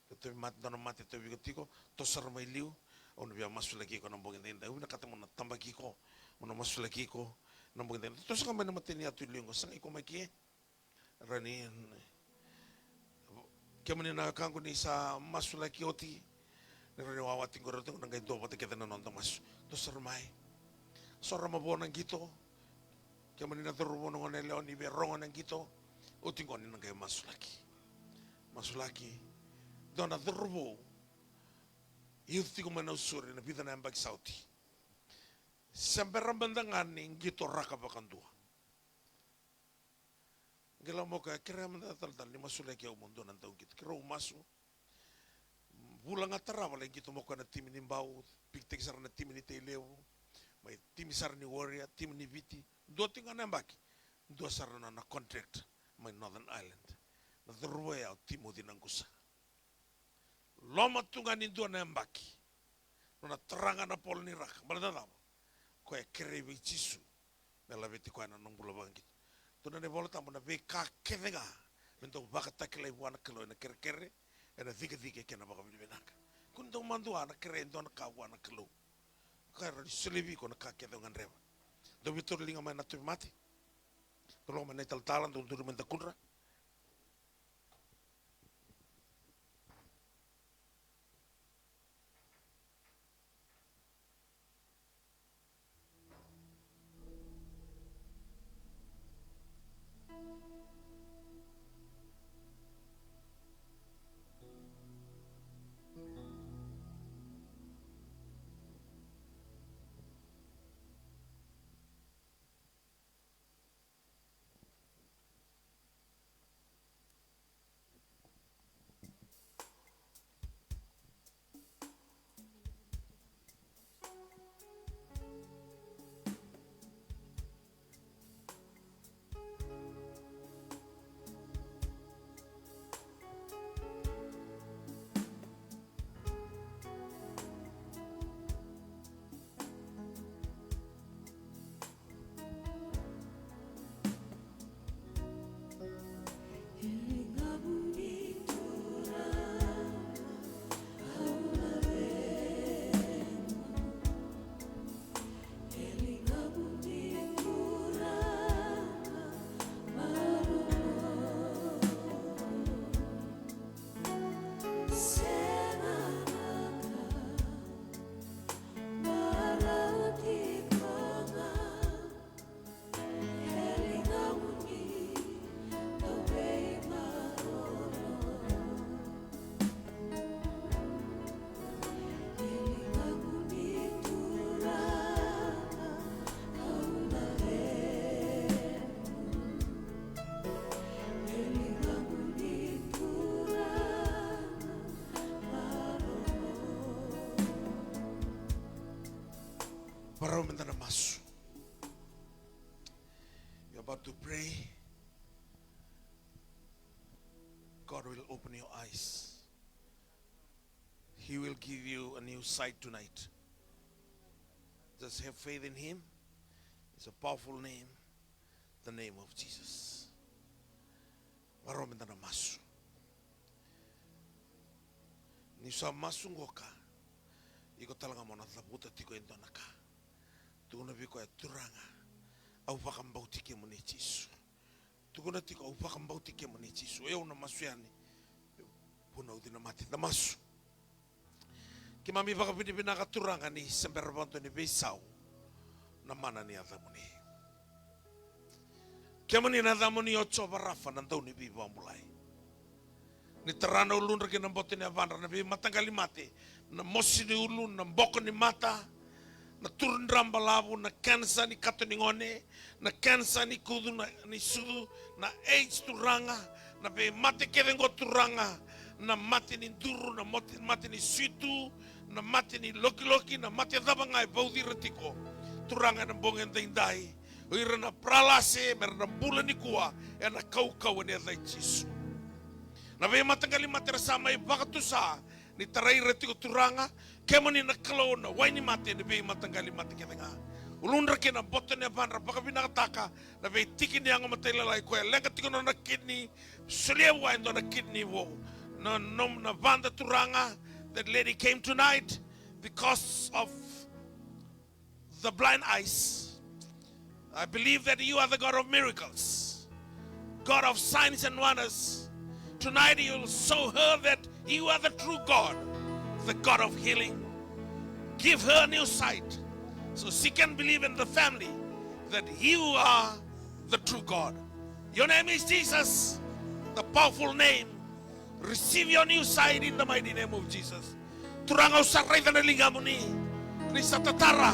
Ke o tauvimate, dua na mate e tauvi iko tiko, toso sara mai liu. Au na via masulaki iko na bogi edaidai. Au vinakata mo na tabaki iko, mo na masulaki iko na bogi edaidai. Toso ga mai na matai ni yatu e liu qo, sagai iko mai ke. Rani, kemuni na wekaqu ni sa masulaki oti, ni rani wawa tiko qori, na qai dua vata kece na noda masu. Toso sara mai. Sora mavoa na qito. Kemuni na cauravou, na goneyalewa ni via rogo na qito. Oti qo ni na qai masulaki. Masulaki. Dua na cauravou. Youth tiko mai Nausori na vica na yabaki sa oti. Se bera mada ga ni qito raka vakadua. Qai lako mai o koya, kerea mada talatala ni masulaki au mo dua na dauqito. Keirau masu. Vula ga tarava lai qito mai o koya na timi ni Bau, pikitaki sara na timi ni Tailevu, mai timi sara ni Warrior, timi ni Viti. Dua tiko ga na yabaki, dua sara na, na contract mai Northern Ireland. Na cauravou ya o Timoci Naqusa. Loma tu ga ni dua na yabaki, nona tara ga na polo ni raka. Baleta na cava? Koya e kerei vei Jisu me laveti koya na nona bula vakaqito. Tukuna na iVola Tabu, na veika kece ga me dau vakatakilai vua na Kalou ena kerekere, ena cikecike kei na vakavinavinaka. Kua ni dau madua na kerei e dua na ka vua na Kalou. Ka rawa ni solia vei iko na ka kece o gadreva. Dau veitauri liga mai na tauvimate. Dau lako mai na italatala, dau duri mai dakudra. Varau meda na masu. You're about to pray. God will open your eyes. He will give you a new sight tonight. Just have faith in Him. It's a powerful name, the name of Jesus. Varau meda na masu. Ni sa masu qoka, iko tale ga mo na cavuta tiko e dua na ka. Tukuna vei koya, Turaga, au vakabauti kemuni Jisu. Tukuna tiko, au vakabauti kemuni Jisu. Au na masu yani. Vunauci na mate. Na masu. Keimami vakavinavinaka Turaga ni se bera vakadua ni veisau na mana ni yacamuni. Kemuni na yacamuni o Jiova Rafa, na Dauniveivakabulai. Ni tara na uludra kei na boto ni yavadra na veimataqali mate, na mosi ni ulu, na boko ni mata, na turudrabalavu, na kenisa ni kato ni gone, na kenisa ni kucu, na, ni sucu, na AIDS Turaga, na veimate kece qo Turaga, na mate ni duru, na mate, mate ni suitu, na mate ni lokiloki, na mate cava ga e vauci ira tiko. Turaga ena bogi edaidai, o ira na paralase, me ra na bula nikua ena kaukauwa ni yaca i Jisu. Na veimataqali mate era sa mai vakatusa, Ni tarai ira tiko Turaga, kemuni na Kalou na wainimate ni veimataqali mate kece ga. Uludra kei na boto ni yavadra vakavinakataka na veitiki ni yago matailalai koya e leqa tiko na nona kidney, solia vua e dua na kidney vou. Na, na, na vada Turaga, that lady came tonight because of the blind eyes. I believe that you are the God of miracles, God of signs and wonders. Tonight you will show her that you are the true God, the God of healing. Give her new sight so she can believe in the family that you are the true God. Your name is Jesus, the powerful name. Receive your new sight in the mighty name of Jesus. Turaga, au sa raica na ligamuni ni sa tatara.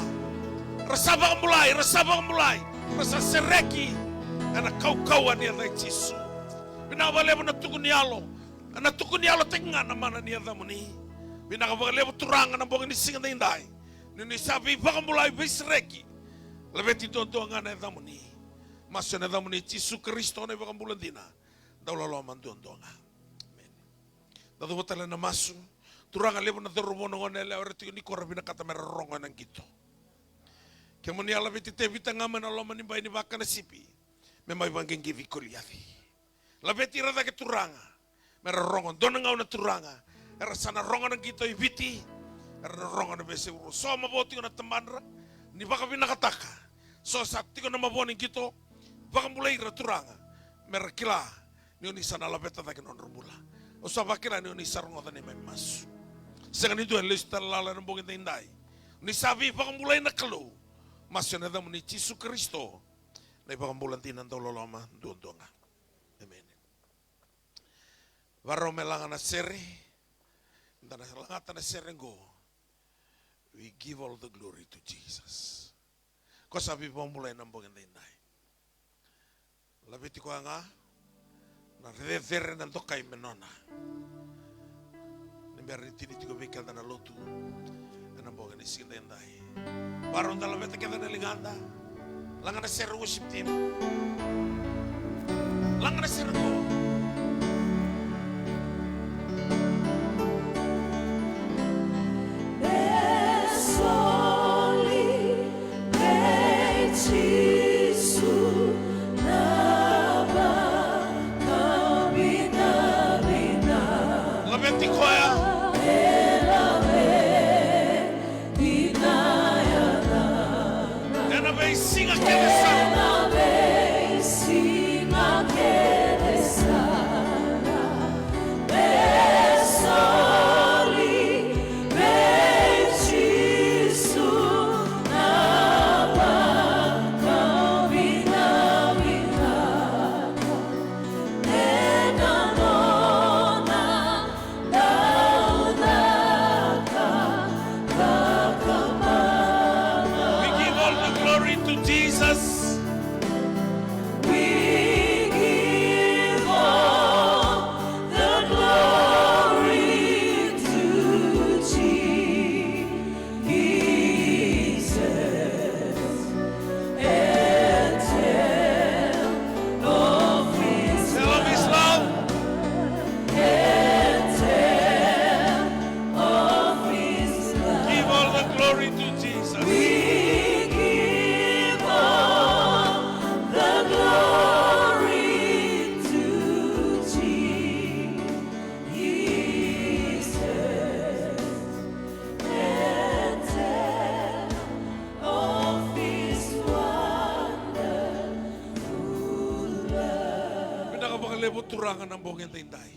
Ra sa vakabulai, ra sa vakabulai, ra sa sereki ena kaukauwa ni yaca i Jisu. Vinaka vakalevu na tuku ni yalo, na tuku ni yalo tiko ga na mana ni yacamuni. Vinaka vakalevu Turaga na bogi ni siga daidai, ni ni sa veivakabulai, veisereki. Laveti duadua ga na yacamuni. Masu ena yacamuni Jisu Karisito na iVakabula dina, dau loloma duadua ga. Amen. Da cuva tale na masu. Turaga, levu na cauravou, na gone yalewa era tiko nikua ra vinakata me ra rogo ena qito. Kemuni a laveti Tevita ga mai na loma ni bai ni vaka na sipi me mai vaqiqivi Koliaci. Laveti ira cake Turaga me ra rogo. Dua na gauna Turaga era sa na rogo na qito i Viti, era na rogo na veiyasai vuravura. So mavoa tiko na tabadra ni vakavinakataka. So sa tiko na mavoa ni qito, vakabulai ira Turaga me ra kila ni o ni sa na laveta cake na nodra bula. Au sa vakila ni o ni sa rogoca na neimami masu. Sega ni dua e lesu tale lala ena bogi daidai. O ni sa veivakabulai na Kalou. Masu ena yacamuni Jisu Karisito na iVakabula dina dau loloma duadua ga. Amen. Varau me laga na sere. Da na lagata na sere qo. We give all the glory to Jesus. Ko sa veivakabulai na bogi daidai. Laveti koya ga na cecere, na dokai me nona. Ni bera ni tini tiko vei keda na lotu ena bogi ni siga daidai. Varau da laveta kece na ligada. Laga na sere, worship team. Laga na sere qo. E soli vei Jisu na vakavinavina. Laveti koya. E laveti na yacana. Ena veisiga kece sara. Ena veisiga kece sara. E soli vei Jisu na vakavinavina. Ena nona We give all the glory to Jesus. We give all the glory to Jesus. And tell of his love. And tell of his love. Give all the glory to Jesus. We give all the glory to Jesus. And tell of his wonderful love. Vinaka vakalevu Turaga na bogi edaidai.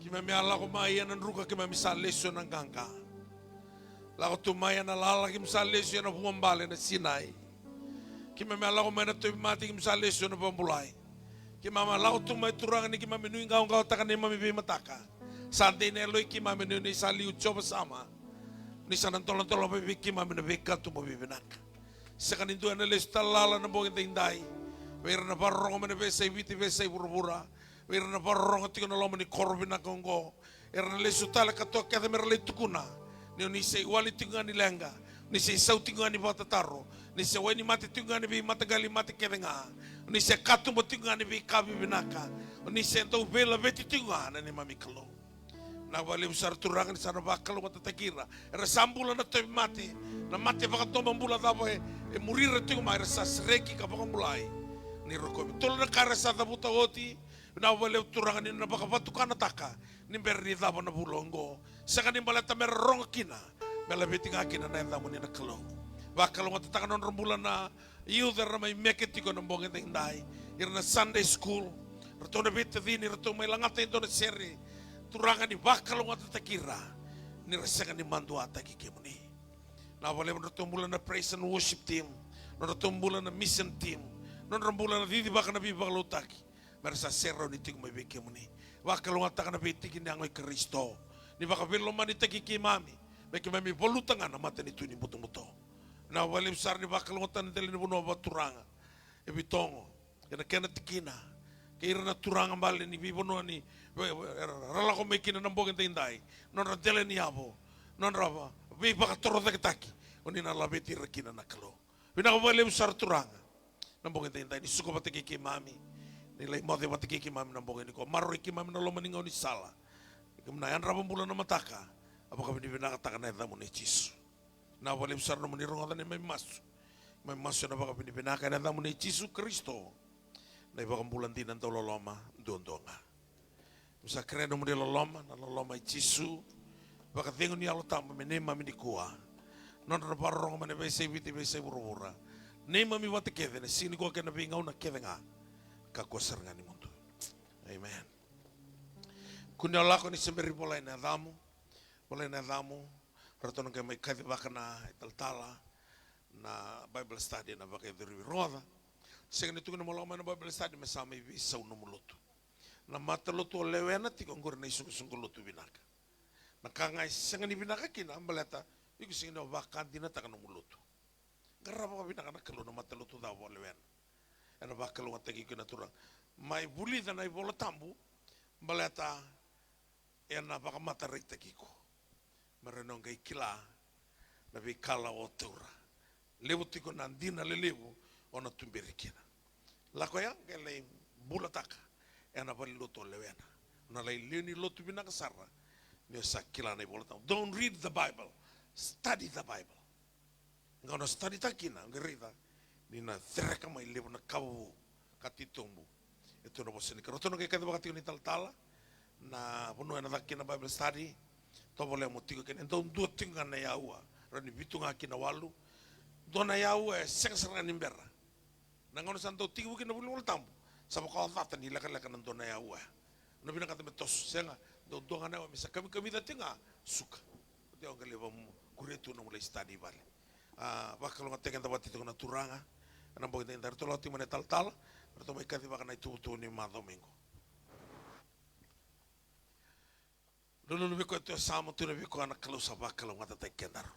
Keimami a lako mai ena druka, keimami sa lesu ena qaqa. Lako tu mai ena lala, keimami sa lesu ena vuabale, ena sinai. Keimami a lako mai na tauvimate, keimami sa lesu ena vakabulai. Keimami a lako tu mai Turaga ni keimami nuiqawaqawataka neimami veimataka. Sa dei na yaloi keimami ni o ni sa liu, Jiova Sama. Ni sa na doladolava vei keimami na veikatuba veivinaka. Sega ni dua ena lesu tale lala ena bogi edaidai. Vei ira na vakarorogo mai na veiyasai Viti, veiyasai vuravura. Vei ira na vakarorogo tiko ena loma ni koro vinaka oqo. Era na lesu tale katoa kece me ra lai tukuna ni o ni sa iwali tiko ga ni leqa, o ni sa isau tiko ga ni vakatataro, o ni sa wainimate tiko ga ni veimataqali mate kece ga, o ni sa katuba tiko ga ni veika vivinaka, o ni sa dau veilaveti tiko ga na neimami Kalou. Vinaka vakalevu sara Turaga ni sa na vakalougatataki ira era sa bula na tauvimate, na mate vakadomobula cava e, e muri ira tiko mai, era sa sereki ka vakabulai. Ni rokovi tolu na ka era sa cavuta oti. Vinaka vakalevu Turaga ni na vakavatukanataka ni bera ni cava na vula oqo. Sega ni baleta me ra rogo kina, me laveti ga kina na yacamuni na Kalou. Vakalougatataka na nodra bula na youth era mai meke tiko na bogi daidai, ira na Sunday school, ratou na veitacini, ratou mai lagata e dua na sere. Turaga ni vakalougatataki ira ni ra sega ni maduataki kemuni. Na vakalevu nodratou bula na praise and worship team, nodratou bula na mission team, nodra bula na cicivaka na veivakalougatataki, me ra sa serauni tiko mai vei kemuni. Vakalougatataka na veitiki ni yago i Karisito, ni vakaveilomanitaki keimami, me keimami valuta ga na matanitu ni butobuto. Na vakalevu sara ni vakalougatataka na dela ni vanua vakaturaga e Vitogo, ena kena tikina, kei ira na turaga bale ni veivanua ni, ve-, ve-, era lako mai kina na bogi daidai, nodra dela ni yavu, nodra va-, veivakatorocaketaki, o ni na laveti ira kina na Kalou. Vinaka vakalevu sara Turaga. Na bogi daidai ni suka vata kei keimami, ni lai moce vata kei keimami na bogi nikua, maroroi keimami na loma ni gaunisala. Keimami na yadrava bula na mataka, a vakavinavinakataka na yacamuni Jisu. Vinaka vakalevu sara nomuni rogoca na neimami masu. Mai masu ena vakavinavinaka ena yacamuni Jisu Karisito, na iVakabula dina dauloloma duadua ga. Keimami sa kerea nomuni loloma, na loloma i Jisu, vakacegu ni Yalo Tabu me neimami nikua. Nodra na vakarorogo mai na veiyasai Viti, veiyasai vuravura, neimami vata kece ena siga nikua kei na veigauna kece ga. Kakua sara ga ni mudu. Amen. Kua ni o lako ni se bera ni volai na yacamu. Volai na yacamu. Ratou na qai mai kacivaka na italatala na Bible study ena Vakaicuri. Rogoca. Sega ni tukuni mo lako mai na Bible study me sa mai veisau nomu lotu. Na matalotu o lewena tiko oqori na isoqosoqo lotu vinaka. Na ka ga e sega ni vinaka kina baleta iko sega ni o vakadinataka nomu lotu. Qarava vakavinaka na Kalou na matalotu cava o lewena. Ena vakalougatataki iko na Turaga. Mai vulica na iVola Tabu baleta ena vakamataraitaki iko. Me rawa ni o qai kila na veikala o taura. Levu tiko na dina lelevu o na tuberi kina. Lako ya qai lai bulataka ena valenilotu o lewena. O na lai lewe ni lotu vinaka sara ni o sa kila na iVola Tabu. Don't read the Bible. Study the Bible. Qo na study-taka kina, qai raica ni na sereka mai levu na ka vou, ka titobu. E tu na vosa ni Kalou. Ratou na qai kacivaka tiko na italatala na vanua ena caka kina na Bible study. Tovolea mo tiko kina, e dau dua tiko ga na aua, rawa ni vitu ga ki na walu. Dua na aua e sega sara ga ni bera. Na gauna sa dau tekivu kina na vuli Vola Tabu, sa vakaocata ni lekaleka na dua na aua. Na vinakata me toso, sega, dau dua ga na aua, me sa kamikamica tiko ga, suka. Oti au qai lai vakuria tu nomu lai study i vale. A, vakalougatataki eda vata tiko na Turaga. Ena bogi daidai ratou lako tiko mai na italatala, ratou mai kacivaka na ituvatuva ni macawa mai qo. Lululu vei koya tu e Samoa, tukuna vei koya na Kalou sa vakalougatataki kedaru.